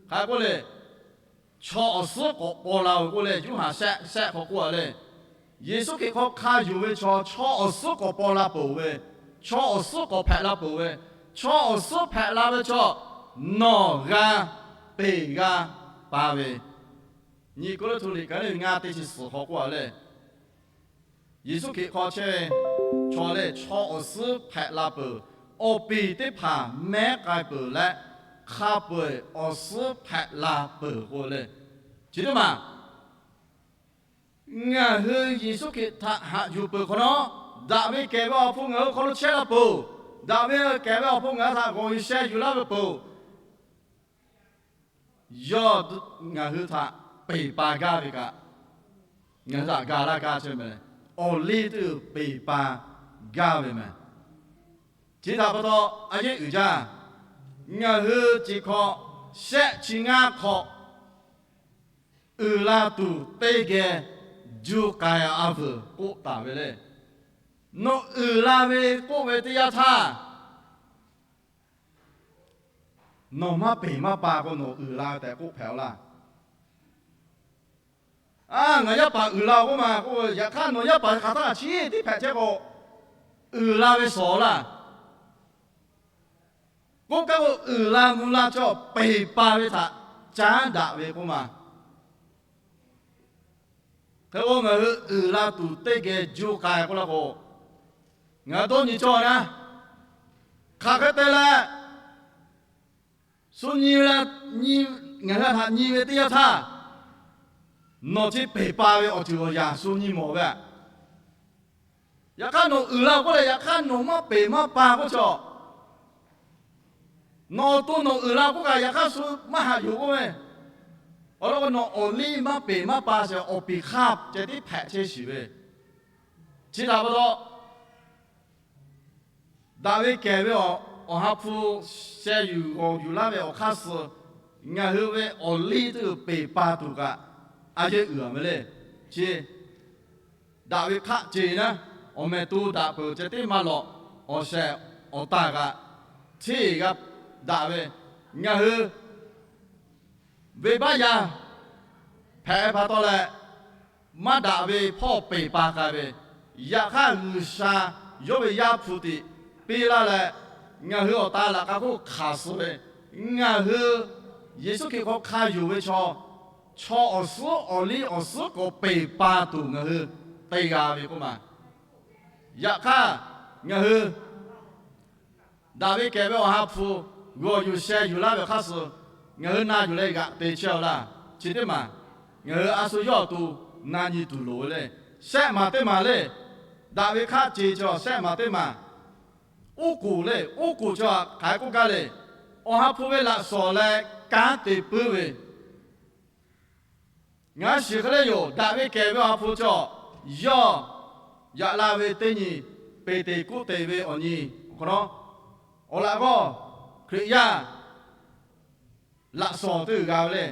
hk'a k'oˆ le, chaw awˬ suhˉ k'awꞈ paw la-oˬ k'oˆ leh, Yoˇhanˬ shehˆ shehˆ hk'aw k'oˆ a le. Yeˍsuˆ Hkriꞈ hk'aw hk'a yonˍ ve chaw, chaw awˬ suhˉ k'awꞈ paw la peuˬ ve, chaw awˬ suhˉ k'awꞈ hpehꞈ la peuˬ ve, chaw awˬ suhˉ hpehꞈ la ve chaw, nawˬ g'a peˬ g'a pa ve, nyi Kawˇrenˍhtuˆ liꞈ ka neˉ ngaˇ teˇ chi suhˍ hk'aw k'oˆ a le. Yeˍsuˆ Hkriꞈ hk'aw chehˇ ve chaw lehˬ, chaw awˬ suhˉ hpehꞈ la peuˬ, awˬ piˍ teˇ hpaˍ mehˉ k'ai peuˬ leh, hk'a peu-eˬ awˬ suhˉ hpehꞈ la peuˬ k'oˆ le. Chi teˇ maˬ ngaˬ hui Yeˍsuˆ Hkriꞈ htaꞈ haꞈ yuˬ peuˬ hk'awꞈ nawˉ, daꞈ ve kehˬ ve Awˬ ha hpu ngaˬ hui hk'aw lo chehˇ la peuˬ. Daꞈ ve kehˬ ve Awˬ ha hpu ngaˬ hui htaꞈ g'awˬ yuˬ sheh yuˬ laˇ ve peuˬ. Yawˇ ngaˬ hui htaꞈ peˬ pa gaˇ ve kaꞈ, ngaˬ hui htaꞈ ga laˇ gaˇ chehˇ mehˍ. Awˬ liˇ teˇ uiˍ peˬ pa gaˇ ve mehˍ. Chi htaꞈ pa taw, a yehˉ uiˍ jaˇ, ngaˬ hui chi hk'aw shehˆ chi ngaˇ hk'aw uiˍ la tuˬ teˇ geh juˇ k'ai a vuiˬ k'oˆ taˍ ve le. Nawˬ uiˍ la ve k'oˆ ve teˇ yanˇ htaˇ, nawˬ maˇ peˬ maˇ pa k'o nawˬ uiˍ la tehꞈ k'oˆ hpehꞈ-aw laˇ. A, ngaˬ yaˇ paˍ uiˍ la-oˬ k'oˆ ma k'o, yaꞈ hk'aˇ nawˬ yaˇ paˍ hk'aˬ htaˇ kaꞈ chi tiˉ hpehꞈ chehˇ k'o, uiˍ la ve shawˍ laˇ. K'oˆ kaˇ k'o, uiˍ la mvuh la chaw peˬ pa ve htaꞈ caˉ daꞈ ve k'oˆ ma. Hk'e k'o, ngaˬ hui uiˍ la tuˬ teˇ geh juˇ k'ai k'oˆ laˇ k'o, ngaˬ hui dawˇ nyi cawˇ naˉ. Hk'aˬ hk'e te leh, shu nyi ve, ngaˬ hui htaꞈ nyi ve teˇ yanˇ htaˇ, nawˬ chi peˬ pa ve awˬ ceuˬ awˬ yanˇ shu nyi mawˬ ve. Yaꞈ hk'aˇ nawˬ uiˍ la k'oˆ leh, yaꞈ hk'aˇ nawˬ maˇ peˬ maˇ pa k'oˆ chaw, nawˬ awˬ to nawˬ uiˍ la k'oˆ kaꞈ, yaꞈ hk'aˇ shu maˇ haꞈ yuˬ k'oˆ ve. Awˬ lawn k'o, nawˬ awˬ liˇ maˇ peˬ maˇ pa sheˍ, awˬ piˍ hk'aˇ ceh tiˉ hpehꞈ chehˇ shiˍ ve. Chi htaꞈ pa taw, daꞈ ve kehˬ ve awˬ ha hpu sheh yuˬ g'awˬ yuˬ laˇ ve awˬ hk'aˇ suh, ngaˬ hui ve awˬ liˇ teˇ uiˍ peˬ pa tuˬ kaꞈ, a yehˉ uiˍ ve le. Chi daꞈ ve hk'aˆ ce naˉ, awˬ mehˍ to daꞈ peuˬ ceh tiˉ maˇ lawꞈ, awˬ shehˍ awˬ taˇ kaꞈ, hteˇ g'a daꞈ ve, ngaˬ hui venˇbaˆ yaˇ hpehꞈ pa taw leh, maˇ daꞈ ve hpawˇ peˬ pa k'ai ve, yaꞈ hk'aˇ G'uiˬsha yawˇ ve Yaˇ hpu tiꞈ piˇ laˇ leh, ngaˬ hui awˬ ta laꞈ k'a hk'oˆ hk'aˬ suh ve, ngaˬ hui Yeˍsuˆ Hkriꞈ hk'aw hk'a yonˍ ve chaw, chaw awˬ suhˉ awˬ liˇ awˬ suhˉ k'awꞈ peˬ pa tuˬ ngaˬ hui te g'a ve k'oˆ ma. Yaꞈ hk'aˇ, ngaˬ hui daꞈ ve kehˬ ve awˬ ha hpu g'awˬ yuˬ sheh yuˬ laˇ ve hk'aˇ suh, ngaˬ hui na yuˬ leh g'aꞈ te chehˇ-aw laˇ. Chi teˇ maˬ ngaˬ hui a shu yawˇ awˬ to na nyi tuˬ loˍ ve le. Shehˆ maˬ teˇ maˬ le, daꞈ ve hk'aˆ ce chaw shehˆ maˬ teˇ maˬ, uˉ k'oˍ le, uˉ k'oˍ chaw hk'aˬ hk'e k'oˆ gaˇ le. Awˬ ha hpu ve laꞈ shawˍ leh kanˉ te puiˉ ve, ngaˬ shiˍ hk'e le yoˬ. Daꞈ ve kehˬ ve awˬ ha hpu chaw, yawˇ yaꞈ la ve teˇ nyi, Peˍteˍkoˆteˍ ve awˬ nyi awˬ hk'aw lo, awˬ laꞈ g'awˇ Hkriꞈ yaˇ laꞈ shawˍ teˇ g'uiˬ g'a ve le.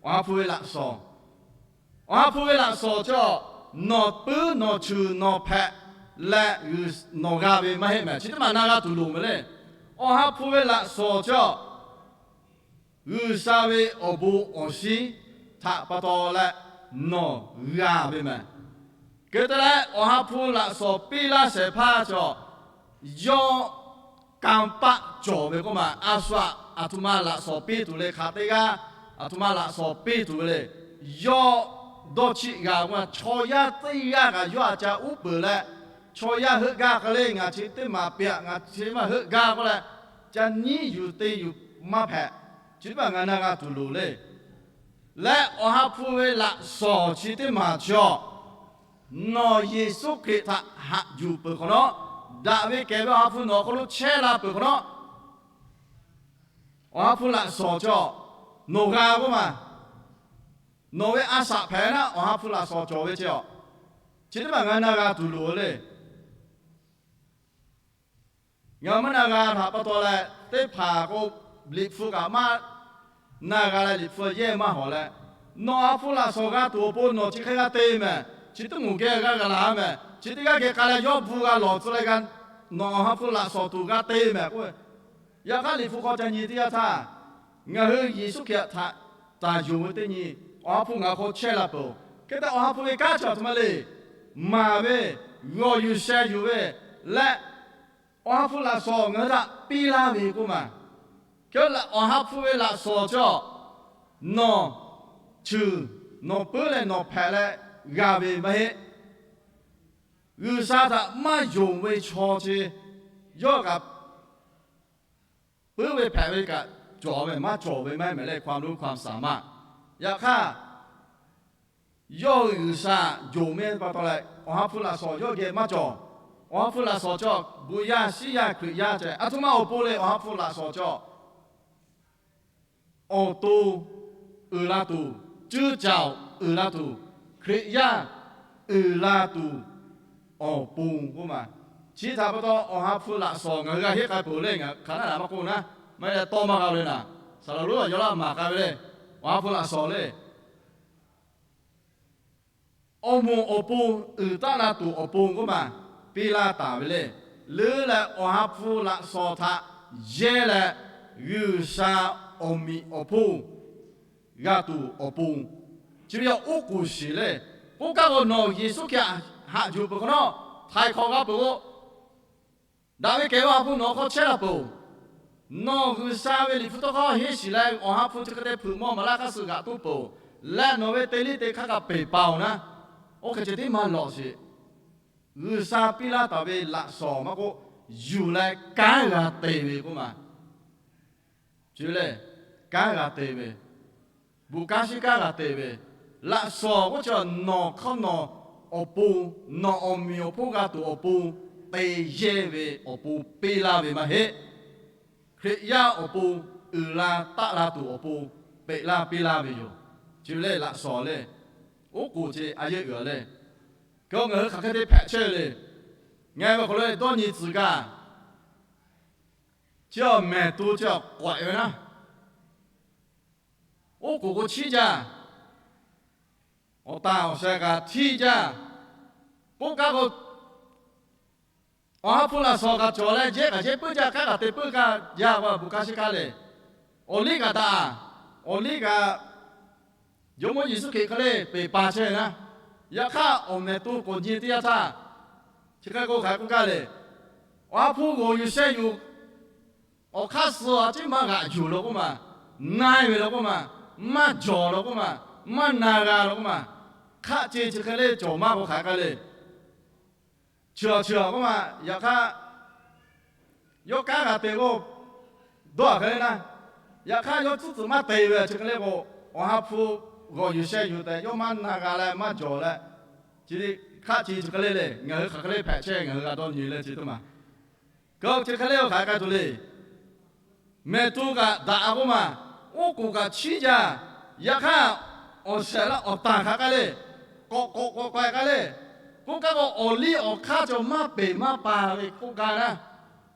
Awˬ ha hpu ve laꞈ shawˍ, awˬ ha hpu ve laꞈ shawˍ chaw, nawˬ puiˉ nawˬ chuˬ nawˬ hpehꞈ leh nawˬ g'a ve maˇ heˆ mehˍ. Chi teˇ maˬ na g'a tuˬ loˍ mehˍ le. Awˬ ha hpu ve laꞈ shawˍ chaw, G'uiˬsha ve awˬ bon awˬ shinˉ htaꞈ pa taw leh nawˬ g'a ve mehˍ. Hk'e te leh, awˬ ha hpu laꞈ shawˍ piˇ laˇ shehˍ hpaˇ chaw, yawˇ kanˇ paˆ cawˬ ve k'oˆ ma. A shu aꞈ, aˬ htoꞈ ma laꞈ shawˍ piˇ tuˬ le, hk'aˬ teˇ g'aˇ aˬ htoꞈ ma laꞈ shawˍ piˇ tuˬ ve le. Yawˇ dawˇ chiˆ g'a k'o, chaw yaˇ teˇ g'aˇ kaꞈ yawˇ a ca uˉ peunˍ leh, chaw yaˇ heuˆ gaˇ hk'e le, ngaˬ chi teˇ maˬ pehꞈ, ngaˬ chi maˇ heuˆ gaˇ k'oˆ leh, ca nyiˉ yuˬ te yuˬ maˇ hpehꞈ. Chi teˇ maˬ ngaˬ na g'a tuˬ loˍ le. Leh awˬ ha hpu ve laꞈ shawˍ chi teˇ maˬ chaw, nawˬ Yeˍsuˆ Hkriꞈ htaꞈ haꞈ yuˬ peuˬ hk'awꞈ nawˉ, daꞈ ve kehˬ ve awˬ ha hpu nawˬ awˬ hk'aw lo chehˇ la peuˬ hk'awꞈ nawˉ, awˬ ha hpu laꞈ shawˍ chaw nawˬ g'a k'oˆ ma. Nawˬ ve a shaꞈ hpehꞈ naˉ awˬ ha hpu laꞈ shawˍ cawˬ ve chi a, chi teˇ maˬ ngaˬ na g'a tuˬ loˍ le. Ngaˬ maˇ na g'a htaꞈ pa taw leh, teˇ hpaˍ k'o, Liꞈ hpu kaꞈ maˇ na g'a leh, Liꞈ hpu yehˇ maˇ hawˍ leh, nawˬ awˬ ha hpu laꞈ shawˍ g'a tuˬ awˬ pon nawˬ chi hk'e g'a te mehˍ. Chi teˇ moˍ geh g'a g'a laˬ mehˍ. Chi teˇ g'aˇ geh k'ai leh yawˇ bvuhꞈ g'a lawˬ tcuh leh g'a, nawˬ awˬ ha hpu laꞈ shawˍ tuˬ g'a te mehˍ k'oˆ ve. Yaꞈ hk'aˇ Liꞈ hpu hk'aw ca nyi teˇ yanˇ htaˇ, ngaˬ hui Yeˍsuˆ Hkriꞈ htaꞈ taˍ yonˍ ve teˇ nyi, awˬ ha hpu ngaˬ hk'aw chehˇ la peuˬ. Hk'e te awˬ ha hpu ve kanˉ chi aˬ htoꞈ ma le. Maˍ ve, g'awˬ yuˬ sheh yuˬ ve, leh awˬ ha hpu laꞈ shawˍ ngaˬ hui htaꞈ piˇ laˇ ve k'oˆ ma. Hk'e awˬ ha hpu ve laꞈ shawˍ chaw, nawˬ chuˬ, nawˬ puiˉ leh nawˬ hpehꞈ leh g'a ve maˇ heˆ. G'uiˬsha htaꞈ maˇ yonˍ ve chaw chi, yawˇ kaꞈ puiˉ ve hpehꞈ ve kaꞈ cawˬ ve maˇ cawˬ ve maˇ heˆ mehˍ leh, ความรู้ความสามารถ. Yaꞈ hk'aˇ, yawˇ hui G'uiˬsha yonˍ ve pa taw leh, awˬ ha hpu laꞈ shawˍ yawˇ geh maˇ cawˬ. Awˬ ha hpu laꞈ shawˍ chaw, bon yaˇ shiˉ yaˇ Hkriꞈ yaˇ ceh, aˬ htoꞈ ma awˬ pon le awˬ ha hpu laꞈ shawˍ chaw, awˬ to uiˍ la tuˬ, Cuˇ caoˬ uiˍ la tuˬ, Hkriꞈ yaˇ uiˍ la tuˬ awˬ pon k'oˆ ma. Chi htaꞈ pa taw, Awˬ ha hpu laꞈ shawnˍ ngaˬ hui g'a henˇ k'ai peuˬ le, ngaˬ hk'aˬ naˉ naˍ maˇ k'oˆ naˉ, maˇ heˆ leh tawˇ maˇ g'a ve naˍ, saˍ laˍ lonˉ awˬ yaw laˇ maˍ k'ai ve le. Awˬ ha hpu laꞈ shawnˍ le, awˬ moˍ awˬ pon uiˍ taˉ la tuˬ awˬ pon k'oˆ ma, piˇ laˇ taˍ ve le. Leuˉ leh Awˬ ha hpu laꞈ shawnˍ htaꞈ yehˇ leh, G'uiˬsha awˬ miꞈ awˬ hponˇ g'a tuˬ awˬ pon, chi ve yoˬ oˉ k'oˍ shiˍ le. K'oˆ kaˇ k'o, nawˬ Yeˍsuˆ Hkriꞈ haꞈ yuˬ peuˬ hk'awꞈ nawˉ, htaiˍ hk'awꞈ g'a peuˬ k'o, daꞈ ve kehˬ ve Awˬ ha hpu nawˬ hk'aw chehˇ la peuˬ. Nawˬ G'uiˬsha ve Liꞈ hpu tawˇ hkawˇ henˇ shiˍ leh, Awˬ ha hpu chi hk'e te hpeuꞈ maw maˍ laˇ hk'aˇ suh g'aꞈ toˉ peuˬ leh, nawˬ ve teˇ liˇ teˇ hk'aˇ kaꞈ peˬ pa-oˬ naˉ, oˇ hk'e ceh tiˉ maˇ lawꞈ sheˍ. G'uiˬsha piˇ laˇ taˍ ve laꞈ shawnˍ maˇ k'oˆ, yuˬ leh kanˉ g'a te ve k'oˆ ma. Chi lehˬ, kanˉ g'a te ve, bvuhꞈ kanˉ shiˉ kanˉ g'a te ve, laꞈ shawnˍ k'oˆ chi nawˬ hk'aw nawˬ awˬ pon, nawˬ awˬ miˍ awˬ hponˇ g'a tuˬ awˬ pon te yehˇ ve awˬ pon piˇ laˇ ve maˇ heˆ. Hkriꞈ yaˇ awˬ pon uiˍ la taˆ la tuˬ awˬ pon peꞈ laˇ piˇ laˇ ve yoˬ. Chi ve lehˬ laꞈ shawnˍ le, oˉ k'oˍ ceh a yehˇ uiˍ le. K'o ngaˬ hui hk'aˬ hk'e te hpehꞈ chehˇ le. Ngaˬ ve awˬ hk'aw lo dawˇ nyi tcuh gaˇ, chi awˬ mehˍ to chi awˬ k'awehꞈ ve naˉ, oˉ k'oˍ k'o chiˇ jaˇ, awˬ tanˍ awˬ sheh kaꞈ chiˇ jaˇ. K'oˆ kaˇ k'o, Awˬ ha hpu laꞈ shawnˍ kaꞈ cawˬ leh, yehˇ kaꞈ yehˇ puiˉ jaˇ, kanˉ kaꞈ te puiˉ kaˇ jaˇ k'o, bvuhꞈ kanˉ shiˉ kanˉ le. Awˬ liˇ kaꞈ daꞈ, awˬ liˇ kaꞈ Jawˇmawˇ Yeˍsuˆ Hkriꞈ hk'e le peˬ pa chehˇ ve naˉ. Yaꞈ hk'aˇ, awˬ mehˍ to k'awꞈ nyi teˇ yanˇ htaˇ, chi hk'e k'o hk'aˬ hk'e k'oˆ gaˇ le. Awˬ ha hpu g'awˬ yuˬ sheh yuˬ awˬ hk'aˇ suh a ciˉ maˇ g'aꞈ yuˬ la k'oˆ ma, na-e ve la k'oˆ ma, maˇ jawˬ la k'oˆ ma, maˇ na g'a la k'oˆ ma, hk'aˆ ce chi hk'e le cawˬ maˇ k'o hk'aˬ hk'e le. Cheuˬ cheuˬ k'oˆ ma, yaꞈ hk'aˇ yawˇ kanˉ g'a te k'o, dawˇ a hk'e le naˉ, yaꞈ hk'aˇ yawˇ tcuhˉ tcuhˍ maˇ te ve chi hk'e le k'o, Awˬ ha hpu g'awˬ yuˬ sheh yuˬ tehꞈ yawˇ maˇ na g'a leh maˇ jawˬ leh, chi hk'aˆ ce chi hk'e le le, ngaˬ hui hk'aˬ hk'e le hpehꞈ chehˇ ngaˬ hui g'a dawˇ nyi le chi teˇ maˬ. K'o chi hk'e le k'o hk'aˬ hk'e tuˬ le. Mehˍ to kaꞈ daꞈ a k'oˆ ma, oˉ k'oˍ kaꞈ chiˇ jaˇ, yaꞈ hk'aˇ awˬ shehˍ laˇ awˬ tanˍ hk'aˬ k'ai le, k'awꞈ k'awꞈ k'awꞈ k'ai k'ai le. K'oˆ kaˇ k'o, awˬ liˇ awˬ hk'aˇ cawˬ maˇ peˬ maˇ pa ve k'oˆ gaˇ naˉ.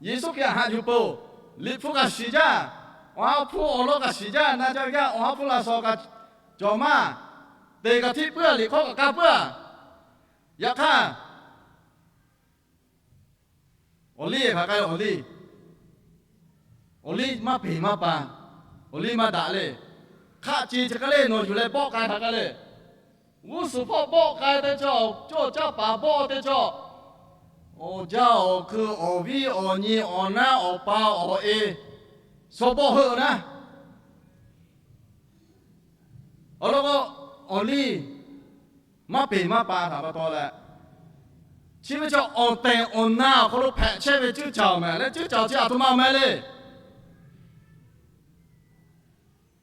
Yeˍsuˆ Hkriꞈ haꞈ yuˬ peuˬ, Liꞈ hpu kaꞈ shiˍ jaˇ, Awˬ ha hpu awˬ lawn kaꞈ shiˍ jaˇ, na jaˇ ve jaˇ, Awˬ ha hpu laꞈ shawnˍ kaꞈ cawˬ maˇ, teꞈ kaꞈ hteˇ puiˉ a, liꞈ hkawˇ kaꞈ kaˇ puiˉ a. Yaꞈ hk'aˇ, awˬ liˇ hk'aˬ k'ai awˬ liˇ, awˬ liˇ maˇ peˬ maˇ pa, awˬ liˇ maˇ daꞈ le. Hk'aˆ ce chi hk'e le nawˬ yuˬ leh bawˆ k'ai hk'aˬ k'ai le. G'uˇ suhˍ hpawˇ bawˆ k'ai teˇ cawˇ, cawˇ caˇ paˍ bawˆ teˇ cawˇ, awˬ jaˇ awˬ hkui awˬ viˉ awˬ nyi awˬ naˉ awˬ pa awˬ e, shaw bawˆ heuˆ naˉ. Awˬ lawn k'o, awˬ liˇ maˇ peˬ maˇ pa htaꞈ pa taw leh, chi ve chaw awˬ tehˬ awˬ na awˬ hk'aw lo hpehꞈ chehˇ ve cuˇ caˍ awˬ meh leh, cuˇ caˍ chi aˬ htoꞈ ma awˬ meh le.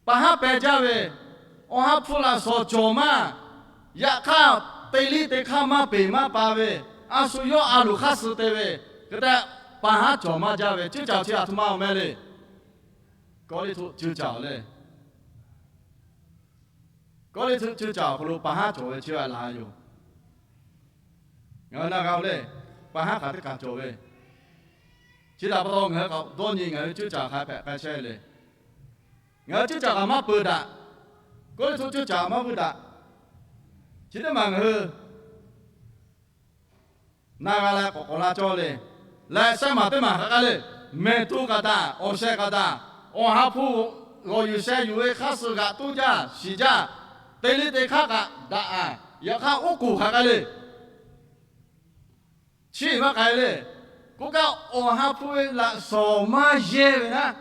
Pa haˉ peh jaˇ ve, Awˬ ha hpu laꞈ shawnˍ cawˬ maˇ. Yaꞈ hk'aˇ, teˇ liˇ teˇ hk'aˇ maˇ peˬ maˇ pa ve, a shu yawˇ a loˍ hk'aˇ suh te ve, hk'e te pa haˉ cawˬ maˇ jaˇ ve cuˇ caˍ chi aˬ htoꞈ ma awˬ meh le. Kawˇrenˍhtuˆ cuˇ caˍ le. Kawˇrenˍhtuˆ cuˇ caˍ awˬ hk'aw lo pa haˉ cawˬ ve chi a laˬ yoˬ. Ngaˬ hui na g'a ve le, pa haˉ hk'aˬ teˇ hk'aˬ cawˬ ve. Chi htaꞈ pa taw ngaˬ hui k'awꞈ dawˇ nyi ngaˬ hui cuˇ caˍ hk'a hpehꞈ k'ai chehˇ le. Ngaˬ hui cuˇ caˍ kaꞈ maˇ peu daꞈ. Kawˇrenˍhtuˆ cuˇ caˍ maˇ vuiˇ daꞈ. Chi teˇ maˬ ngaˬ hui na g'a leh k'awꞈ k'awꞈ la cawˇ le. Leh shehˆ maˬ teˇ maˬ hk'aˬ k'ai le. Mehˍ to kaꞈ daꞈ, awˬ shehˍ kaꞈ daꞈ, Awˬ ha hpu g'awˬ yuˬ sheh yuˬ ve hk'aˇ suh g'aꞈ toˉ jaˇ shiˍ jaˇ, teˇ liˇ teˇ hk'aˇ kaꞈ daꞈ a. Yaꞈ hk'aˇ oˉ k'oˍ hk'aˬ k'ai le. Chiˇ maˇ k'ai le. K'oˆ kaˇ, Awˬ ha hpu ve laꞈ shawnˍ maˇ yehˇ ve naˉ,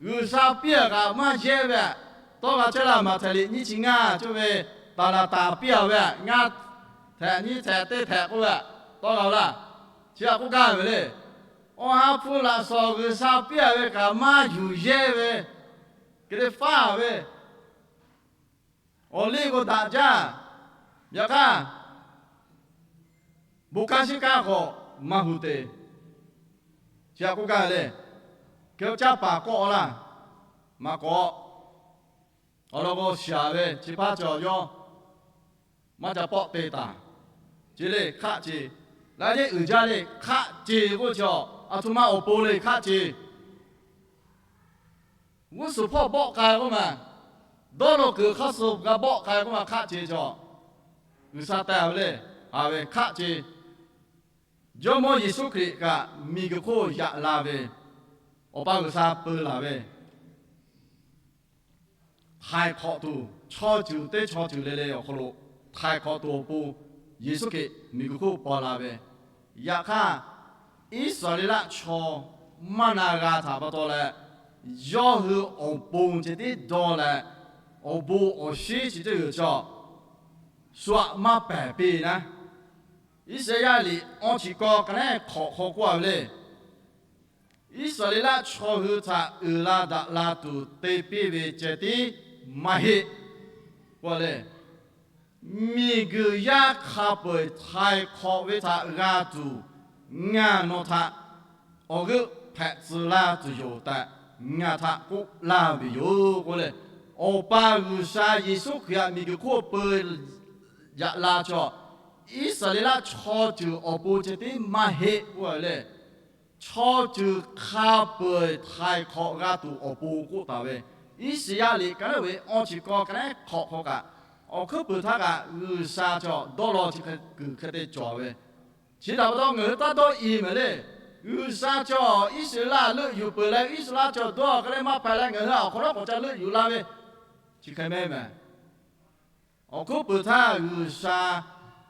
G'uiˬsha piˇ a kaꞈ maˇ yehˇ ve, tawˇ g'a chehˇ laˇ. Maꞈhtehˍ liꞈ nyiˇ chi ngaˇ cawˇ ve, taˍ laˍ taˍ piˇ a ve, ngaˇ htehꞈ nyiˇ htehꞈ teˇ htehꞈ k'oˆ ve, tawˇ g'a laˇ. Chi htaꞈ k'oˆ gaˇ ve le. Awˬ ha hpu laꞈ shawnˍ G'uiˬsha piˇ a ve kaꞈ maˇ yuˬ yehˇ ve, hk'e te faˉ ve, awˬ liˇ k'o daꞈ jaˇ. Yaꞈ hk'aˇ, bon kanˉ shiˉ kanˉ k'awꞈ maˇ hu te. Chi htaꞈ k'oˆ gaˇ le. Hk'e caˇ paˍ kawˆ laˇ, maˇ kawˆ. awˬ lawn k'o, shaˍ ve chi hpaˇ cawˬ yawˇ maˇ ca pawˆ te taˍ. Chi le hk'aˆ ce. Laˇ jeˇ uiˍ jaˇ le hk'aˆ ce k'oˆ ve chaw, aˬ htoꞈ ma awˬ pon le hk'aˆ ce. G'uˇ suhˍ hpawˇ bawˆ k'ai k'oˆ ma, dawˇ law kuiˬ hk'aˇ suh g'a bawˆ k'ai k'oˆ ma hk'aˆ ce chaw, G'uiˬsha te ve le. Haˍ ve hk'aˆ ce. Jawˇmawˇ Yeˍsuˆ Hkriꞈ kaꞈ miˬguiˬ hk'oˆ yaꞈ la ve, Awˬ pa G'uiˬsha peu laˬ ve htaiˍ hk'awꞈ tuˬ, chaw ceuˬ teˇ chaw ceuˬ le le awˬ hk'aw lo htaiˍ hk'awꞈ tuˬ awˬ pon Yeˍsuˆ Hkriꞈ miˬguiˬ hk'oˆ paw la ve. Yaꞈ hk'aˇ, Iˉsaˍreˍlaˆ chaw maˇ na g'a htaꞈ pa taw leh, yawˇ hui awˬ pon ceh tiˉ dawˇ leh, awˬ bon awˬ shinˉ chi teˇ g'uiˬ chaw shu aꞈ maˇ pehˬ piˇ naˉ. Iˉsaˍyaˆ liꞈ awˇ chi kawˇ ka neˉ hk'awꞈ hk'aw k'oˆ a ve le. Iˉsaˍreˍlaˆ chaw hui htaꞈ uiˍ la daꞈ la tuˬ te piˇ ve ceh tiˉ maˇ heˆ. K'oˆ le, miˬguiˬ yaˇ hk'a peu-eˬ htaiˍ hk'awꞈ ve htaꞈ g'a tuˬ, ngaˬ nawˬ htaꞈ awˬ g'euˆ hpehꞈ tcuh laˇ tuˬ yoˬ tehꞈ ngaˬ htaꞈ k'oˆ laˇ ve yoˬ k'oˆ le. Awˬ pa G'uiˬsha Yeˍsuˆ Hkriꞈ htaꞈ miˬguiˬ hk'oˆ peu yaꞈ la chaw, Iˉsaˍreˍlaˆ chaw ceuˬ awˬ pon ceh tiˉ maˇ heˆ k'oˆ ve le. Chaw ceuˬ hk'a peu-eˬ htaiˍ hk'awꞈ g'a tuˬ awˬ pon k'oˆ taˍ ve, Iˉsaˍyaˆ liꞈ ka naˉ ve awˇ chi kawˇ ka neˉ hk'awꞈ hk'aw kaꞈ, awˬ hkuiˉ puiˍ htaˇ kaꞈ G'uiˬsha chaw dawˇ law chi hk'e kuiˬ hk'e te cawˬ ve. Chi htaꞈ pa taw ngaˬ hui taˇ dawˇ i mehˍ le. G'uiˬsha chaw Iˉsaˍreˍlaˆ leuˆ yuˬ peuˬ leh, Iˉsaˍreˍlaˆ chaw dawˇ hk'e le maˇ hpehꞈ leh ngaˬ hui awˬ hk'aw lo k'awꞈ ca leuˆ yuˬ la ve, chi hk'e mehˍ mehˍ. Awˬ hkuiˉ puiˍ htaˇ G'uiˬsha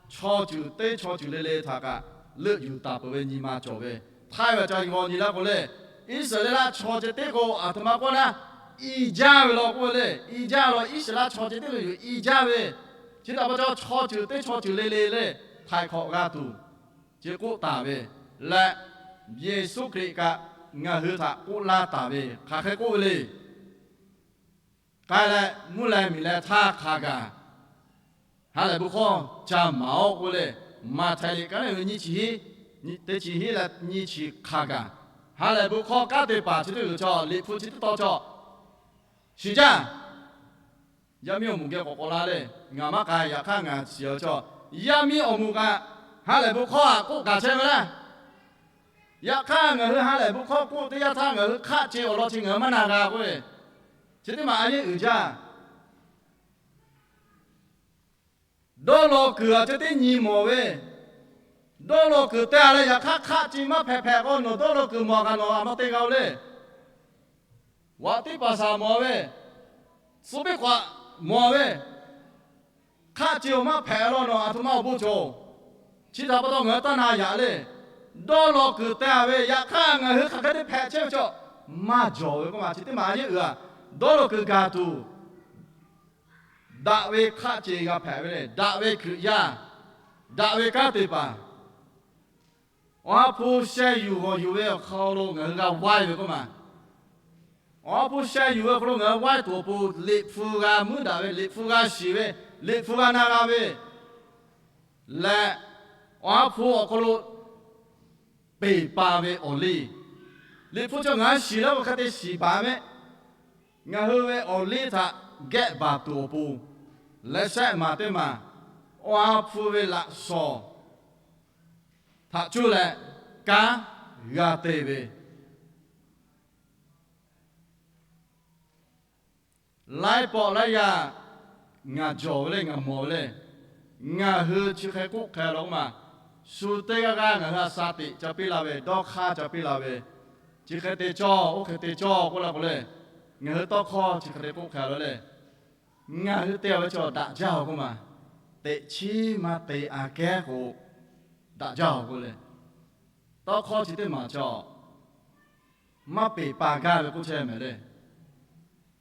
chaw ceuˬ teˇ chaw ceuˬ le le htaꞈ kaꞈ leuˆ yuˬ taˍ peuˬ ve nyi ma cawˬ ve. Htaiˇ ve ca g'aw nyi laˇ k'o le, Iˉsaˍreˍlaˆ chaw ceh tiˉ k'o aˬ htoꞈ ma k'oˆ naˉ, i jaˇ ve law k'oˆ ve le. I jaˇ law, Iˉsaˍreˍlaˆ chaw ceh tiˉ leuˆ yuˬ i jaˇ ve. Chi htaꞈ pa taw chaw ceuˬ teˇ chaw ceuˬ le le le htaiˍ hk'awꞈ g'a tuˬ chi k'oˆ taˍ ve leh, Yeˍsuˆ Hkriꞈ kaꞈ ngaˬ hui htaꞈ k'oˆ laˇ taˍ ve hk'aˬ hk'e k'oˆ ve le. K'ai leh mvuhˇ leh miˬ leh htaˇ hk'a gaˬ ha lehˬ bon hkawˇ ca maˍ-oˆ k'oˆ le. Maꞈhtehˍ liꞈ ka neˉ ve nyiˇ chi hiˉ, teˇ chi hiˉ leh nyiˇ chi hk'a gaˬ ha lehˬ bon hkawˇ kanˉ te paˍ chi teˇ g'uiˬ chaw, Liꞈ hpu chi teˇ taw chaw shiˍ jaˇ. Yaˇ miˇ awˬ moˍ geh k'awꞈ k'awꞈ la le. Ngaˬ maˇ k'ai, yaꞈ hk'aˇ ngaˬ shiˍ-a chaw, yaˇ miˇ awˬ moˍ kaꞈ ha lehˬ bon hkawˇ htaꞈ k'oˆ gaˬ chehˇ ve le. Yaꞈ hk'aˇ ngaˬ hui ha lehˬ bon hkawˇ k'oˆ teˇ yanˇ htaˇ ngaˬ hui hk'aˆ ce awˬ lawn chi ngaˬ hui maˇ na g'a k'oˆ ve, chi teˇ maˬ a yeˇ uiˍ jaˇ. Dawˇ law kuiˬ aꞈ ceh tiˉ nyi mawˬ ve, dawˇ law kuiˬ te-a leh yaꞈ hk'aˇ hk'aˆ ce maˇ hpehꞈ hpehꞈ k'o, nawˬ dawˇ law kuiˬ mawˬ kaꞈ nawˬ aˬ ma te g'a-o le. Waꞈ teˇ paˍ saˍ mawˬ ve, suh piˇ hk'awꞈ mawˬ ve, hk'aˆ ce-oˬ maˇ hpehꞈ law nawˬ aˬ htoꞈ ma awˬ bon cawˬ. Chi htaꞈ pa taw ngaˬ hui taˇ na yaꞈ le. Dawˇ law kuiˬ te-a ve yaꞈ hk'aˇ ngaˬ hui hk'aˬ hk'e te hpehꞈ chehˇ ve chaw maˇ jawˬ ve k'oˆ ma. Chi teˇ maˬ a yeˇ uiˍ-a, dawˇ law kuiˬ gaˬ tuˬ daꞈ ve hk'aˆ ce g'a hpehꞈ ve le. Daꞈ ve Hkriꞈ yaˇ, daꞈ ve kanˉ te paˍ, Awˬ ha hpu sheh yuˬ g'awˬ yuˬ ve awˬ hk'aw lo ngaˬ hui g'a vaiˇ ve k'oˆ ma. Awˬ ha hpu sheh yuˬ ve awˬ hk'aw lo ngaˬ hui vaiˇ tuˬ awˬ pon Liꞈ hpu g'a muiˉ daꞈ ve, Liꞈ hpu g'a shiˍ ve, Liꞈ hpu g'a na g'a ve leh, Awˬ ha hpu awˬ hk'aw lo peˬ pa ve awˬ liˇ, Liꞈ hpu chaw ngaˬ hui shiˍ leh oˇ hk'e te shiˍ baˬ ve mehˆ. Ngaˬ hui ve awˬ liˇ htaꞈ gehˆ baˬ tuˬ awˬ pon leh shehˆ maˬ teˇ maˬ Awˬ ha hpu ve laꞈ shawˍ htaꞈ cuˇ leh kanˉ g'a te ve, laiˉ pawˆ laiˉ yaˇ ngaˬ jawˬ ve le, ngaˬ mawˬ ve le. Ngaˬ hui chi hk'e k'oˆ hk'e la k'oˆ ma, shu teˇ g'aˇ g'aˇ ngaˬ hui a sha teꞈ ca piˇ la ve, dawˇ hk'aˇ ca piˇ la ve, chi hk'e te cawˇ, oˇ hk'e te cawˇ k'oˆ la k'o le, ngaˬ hui tawˇ hkawˇ chi hk'e te k'oˆ hk'e la le. Ngaˬ hui te-a ve chaw daꞈ jaˇ-oˬ k'oˆ ma, teꞈ chiˉ maˇ te aꞈ kehˉ k'o daꞈ jaˇ-oˬ k'oˆ le. Tawˇ hkawˇ chi teˇ maˬ chaw maˇ peˬ pa gaˇ ve k'oˆ chehˇ mehˍ le.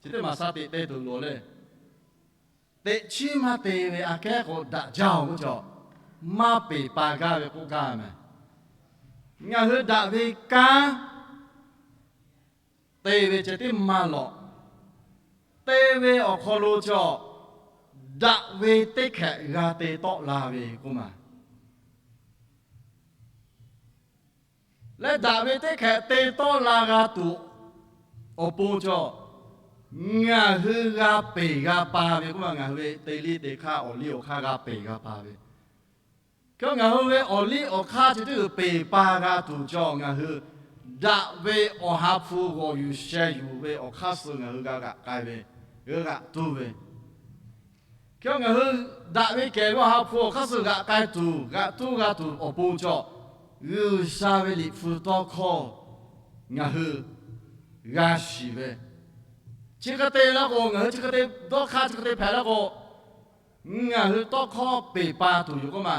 Chi teˇ maˬ sha teꞈ te tuˬ loˍ le. Teꞈ chiˉ maˇ te ve aꞈ kehˉ k'o daꞈ jaˇ-oˬ k'oˆ chaw maˇ peˬ pa gaˇ ve k'oˆ gaˇ mehˍ. Ngaˬ hui daꞈ ve kanˉ te ve ceh tiˉ maˇ lawꞈ. Te ve awˬ hk'aw lo chaw daꞈ ve teˇ hkehꞈ g'a te tawˆ la ve k'oˆ ma. Leh daꞈ ve teˇ hkehꞈ te tawˆ la g'a tuˬ awˬ pon chaw Ngaˬ hui g'a peˬ g'a pa ve k'oˆ ma, ngaˬ hui ve te liˇ te hk'aˇ awˬ liˇ awˬ hk'aˇ g'a peˬ g'a pa ve. Hk'e ngaˬ hui ve awˬ liˇ awˬ hk'aˇ chi teˇ g'uiˬ peˬ pa g'a tuˬ cawˬ, ngaˬ hui daꞈ ve Awˬ ha hpu g'awˬ yuˬ sheh yuˬ ve awˬ hk'aˇ suh ngaˬ hui g'a g'aꞈ k'ai ve, g'a g'aꞈ tuˬ ve. Hk'e ngaˬ hui daꞈ ve kehˬ ve Awˬ ha hpu awˬ hk'aˇ suh g'aꞈ k'ai tuˬ, g'aꞈ tuˬ g'a tuˬ awˬ pon cawˬ, G'uiˬsha ve Liꞈ hpu tawˇ hkawˇ ngaˬ hui g'a shiˍ ve, chi hk'e te la k'o, ngaˬ hui chi hk'e te dawˇ hk'aˇ chi hk'e te hpehꞈ la k'o, ngaˬ hui tawˇ hkawˇ peˬ pa tuˬ yoˬ k'oˆ ma.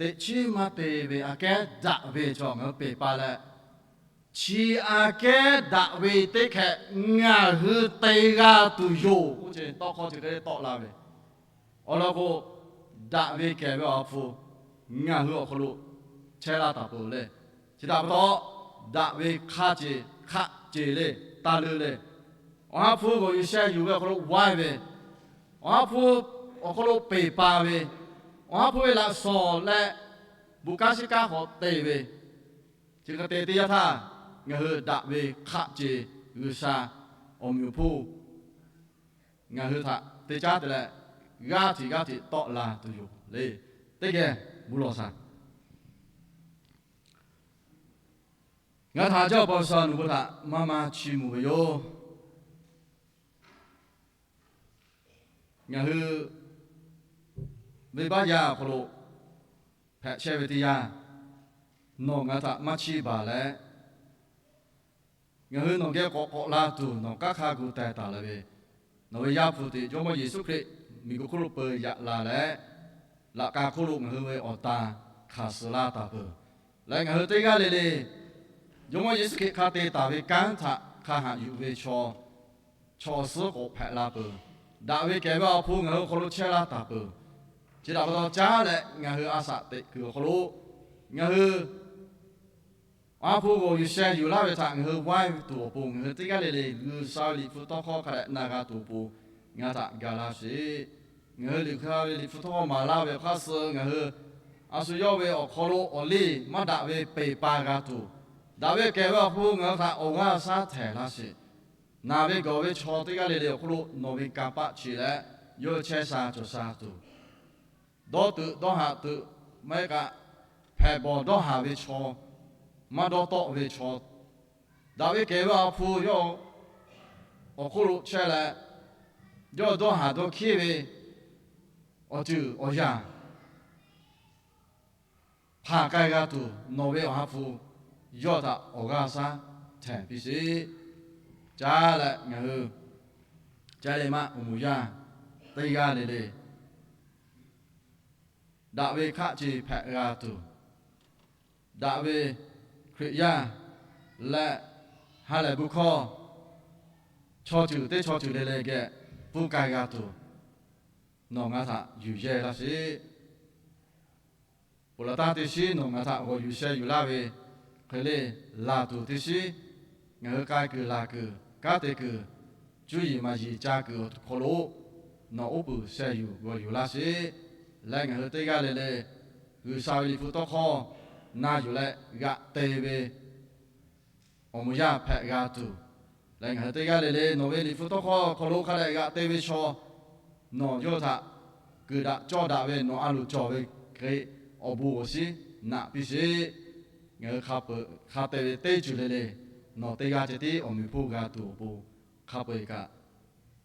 Teꞈ chiˉ maˇ te ve aꞈ kehˉ daꞈ ve chaw ngaˬ hui peˬ pa leh, chi aꞈ kehˉ daꞈ ve teˇ hkeh ngaˬ hui te g'a tuˬ yoˬ k'oˆ ce tawˇ hkawˇ chi hk'e tawˆ la ve. Awˬ lawn k'o, daꞈ ve kehˬ ve Awˬ ha hpu ngaˬ hui awˬ hk'aw lo chehˇ laˇ taˍ peuˬ le. Chi htaꞈ pa taw, daꞈ ve hk'aˇ ce, hk'aˆ ce le, taˇ leuˆ le. Awˬ ha hpu g'awˬ yuˬ sheh yuˬ ve awˬ hk'aw lo waiˇ ve, Awˬ ha hpu awˬ hk'aw lo peˬ pa ve, Awˬ ha hpu ve laꞈ shawˍ leh bon kanˉ shiˉ kanˉ hk'aw te ve, chi hk'e te teˇ yanˇ htaˇ, ngaˬ hui daꞈ ve hk'aˆ ce G'uiˬsha awˬ meꞈ awˬ hponˇ ngaˬ hui htaꞈ te caˉ te leh, g'aˇ hteꞈ g'aˇ hteꞈ tawˆ la tuˬ yoˬ le. Teˇ geh bon lawˬ shaˍ. Ngaˬ htaꞈ jaˇ awˬ pa G'uiˬsha, nawˬ hui htaꞈ maˇ maˇ chiˇ mvuh ve yoˬ. Ngaˬ hui venˇbaˆ yaˇ awˬ hk'aw lo hpehꞈ chehˇ ve teˇ yanˇ, nawˬ ngaˬ htaꞈ maˇ chiˇ baˬ leh, ngaˬ hui nawˬ geh k'awꞈ k'awꞈ la tuˬ nawˬ kanˉ hk'a gu teh taˍ la ve, nawˬ ve Yaˇ hpu teꞈ Jawˇmawˇ Yeˍsuˆ Hkriꞈ miˬguiˬ hk'oˆ lo peu yaꞈ la leh, laꞈ ka hk'oˆ lo ngaˬ hui ve awˬ tan hkanˍ suh laˇ taˍ peuˬ. Leh ngaˬ hui teˇ g'aˇ le le Jawˇmawˇ Yeˍsuˆ Hkriꞈ hk'a te taˍ ve kanˉ htaꞈ hk'a haꞈ yuˬ ve chaw, chaw suhˉ k'awꞈ hpehꞈ la peuˬ. Daꞈ ve kehˬ ve Awˬ ha hpu ngaˬ hui awˬ hk'aw lo chehˇ laˇ taˍ peuˬ. Chi htaꞈ pa taw caˉ leh ngaˬ hui a shaꞈ teꞈ kuiˬ awˬ hk'aw lo ngaˬ hui Awˬ ha hpu g'awˬ yuˬ sheh yuˬ laˇ ve htaꞈ ngaˬ hui waiˇ tuˬ awˬ pon, ngaˬ hui teˇ g'aˇ le le G'uiˬsha ve Liꞈ hpu tawˇ hkawˇ hk'a dehꞈ na g'a tuˬ awˬ pon ngaˬ htaꞈ ga laˇ sheˍ. Ngaˬ hui G'uiˬsha ve Liꞈ hpu tawˇ hkawˇ maˍ laˇ ve awˬ hk'aˇ suh ngaˬ hui a shu yawˇ ve awˬ hk'aw lo awˬ liˇ maˇ daꞈ ve peˬ pa g'a tuˬ, daꞈ ve kehˬ ve Awˬ ha hpu ngaˬ hui htaꞈ awˬ g'aˇ shaˉ htehˍ laˇ sheˍ. Naˬ ve gawˬ ve chaw teˇ g'aˇ le le awˬ hk'oˆ lo nawˬ ve kanˇ paˆ chi leh yawˇ chehˇ sha cawˬ sha tuˬ, dawˇ teuꞈ dawˇ haꞈ teuꞈ maˇ heˆ k'o, hpehꞈ bawˬ dawˇ haˍ ve chaw, maˇ dawˇ tawˆ ve chaw, daꞈ ve kehˬ ve Awˬ ha hpu yawˇ awˬ hk'oˆ lo chehˇ leh, yawˇ dawˇ haˍ dawˇ hkiˉ ve awˬ ceuˬ awˬ yanˇ hpanˍ k'ai g'a tuˬ, nawˬ ve Awˬ ha hpu yawˇ htaꞈ awˬ g'aˇ shaˉ htehˍ piˇ sheˍ. Caˉ leh ngaˬ hui ca le maˇ awˬ moˍ yaˇ teˇ g'aˇ le le daꞈ ve hk'aˆ ce hpehꞈ g'a tuˬ, daꞈ ve Hkriꞈ yaˇ leh ha lehˬ bon hkawˇ chaw ceuˬ teˇ chaw ceuˬ le le geh pfuhˇ k'ai g'a tuˬ, nawˬ ngaˬ htaꞈ yuˬ yehˇ laˇ sheˍ. Ponˬ laˬ taˇ teˇ shiˉ nawˬ ngaˬ htaꞈ g'awˬ yuˬ sheh yuˬ laˇ ve hk'e le, laˬ tuˬ teˇ shiˉ ngaˬ hui k'ai kuiˬ laˬ kuiˬ kanˉ te kuiˬ, cuˇ yiˍ maˍ yiˍ ca kuiˬ awˬ hk'aw lo nawˬ uˉ peunˍ sheh yuˬ g'awˬ yuˬ laˇ sheˍ. Leh ngaˬ hui teˇ g'aˇ le le G'uiˬsha ve Liꞈ hpu tawˇ hkawˇ na yuˬ leh g'aꞈ te ve awˬ moˍ yaˇ hpehꞈ g'a tuˬ, leh ngaˬ hui teˇ g'aˇ le le nawˬ ve Liꞈ hpu tawˇ hkawˇ hk'aw lo hk'a dehꞈ g'aꞈ te ve chaw, nawˬ yawˇ htaꞈ kuiˬ daꞈ cawˇ daꞈ ve nawˬ a loˍ cawˬ ve hk'e awˬ bon awˬ shiˉ naꞈ piˇ sheˍ. Ngaˬ hui hk'a peuˬ hk'a te ve teˇ ceuˬ le le nawˬ teˇ g'aˇ ceh tiˉ awˬ meꞈ hponˇ g'a tuˬ awˬ pon, hk'a peu-eˬ kaꞈ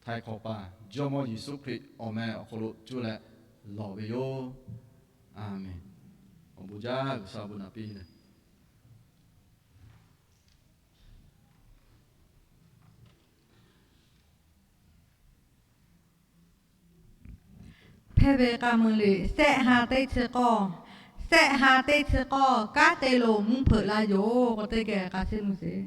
htaiˍ hk'awꞈ paˍ Jawˇmawˇ Yeˍsuˆ Hkriꞈ awˬ meh awˬ hk'aw lo cuˇ leh lawˬ ve yoˬ. A menˍ. Awˬ bon jaˇ, G'uiˬsha bon naꞈ piˇ le. Hpehˇ ve k'a meuˬ liꞈ, sehˆ ha teˇ chi k'awˇ, sehˆ ha teˇ chi k'awˇ, kanˉ te lo mvuhˇ hpeuꞈ la yoˬ k'o, teˇ geh k'a shiˉ mvuh sheˍ.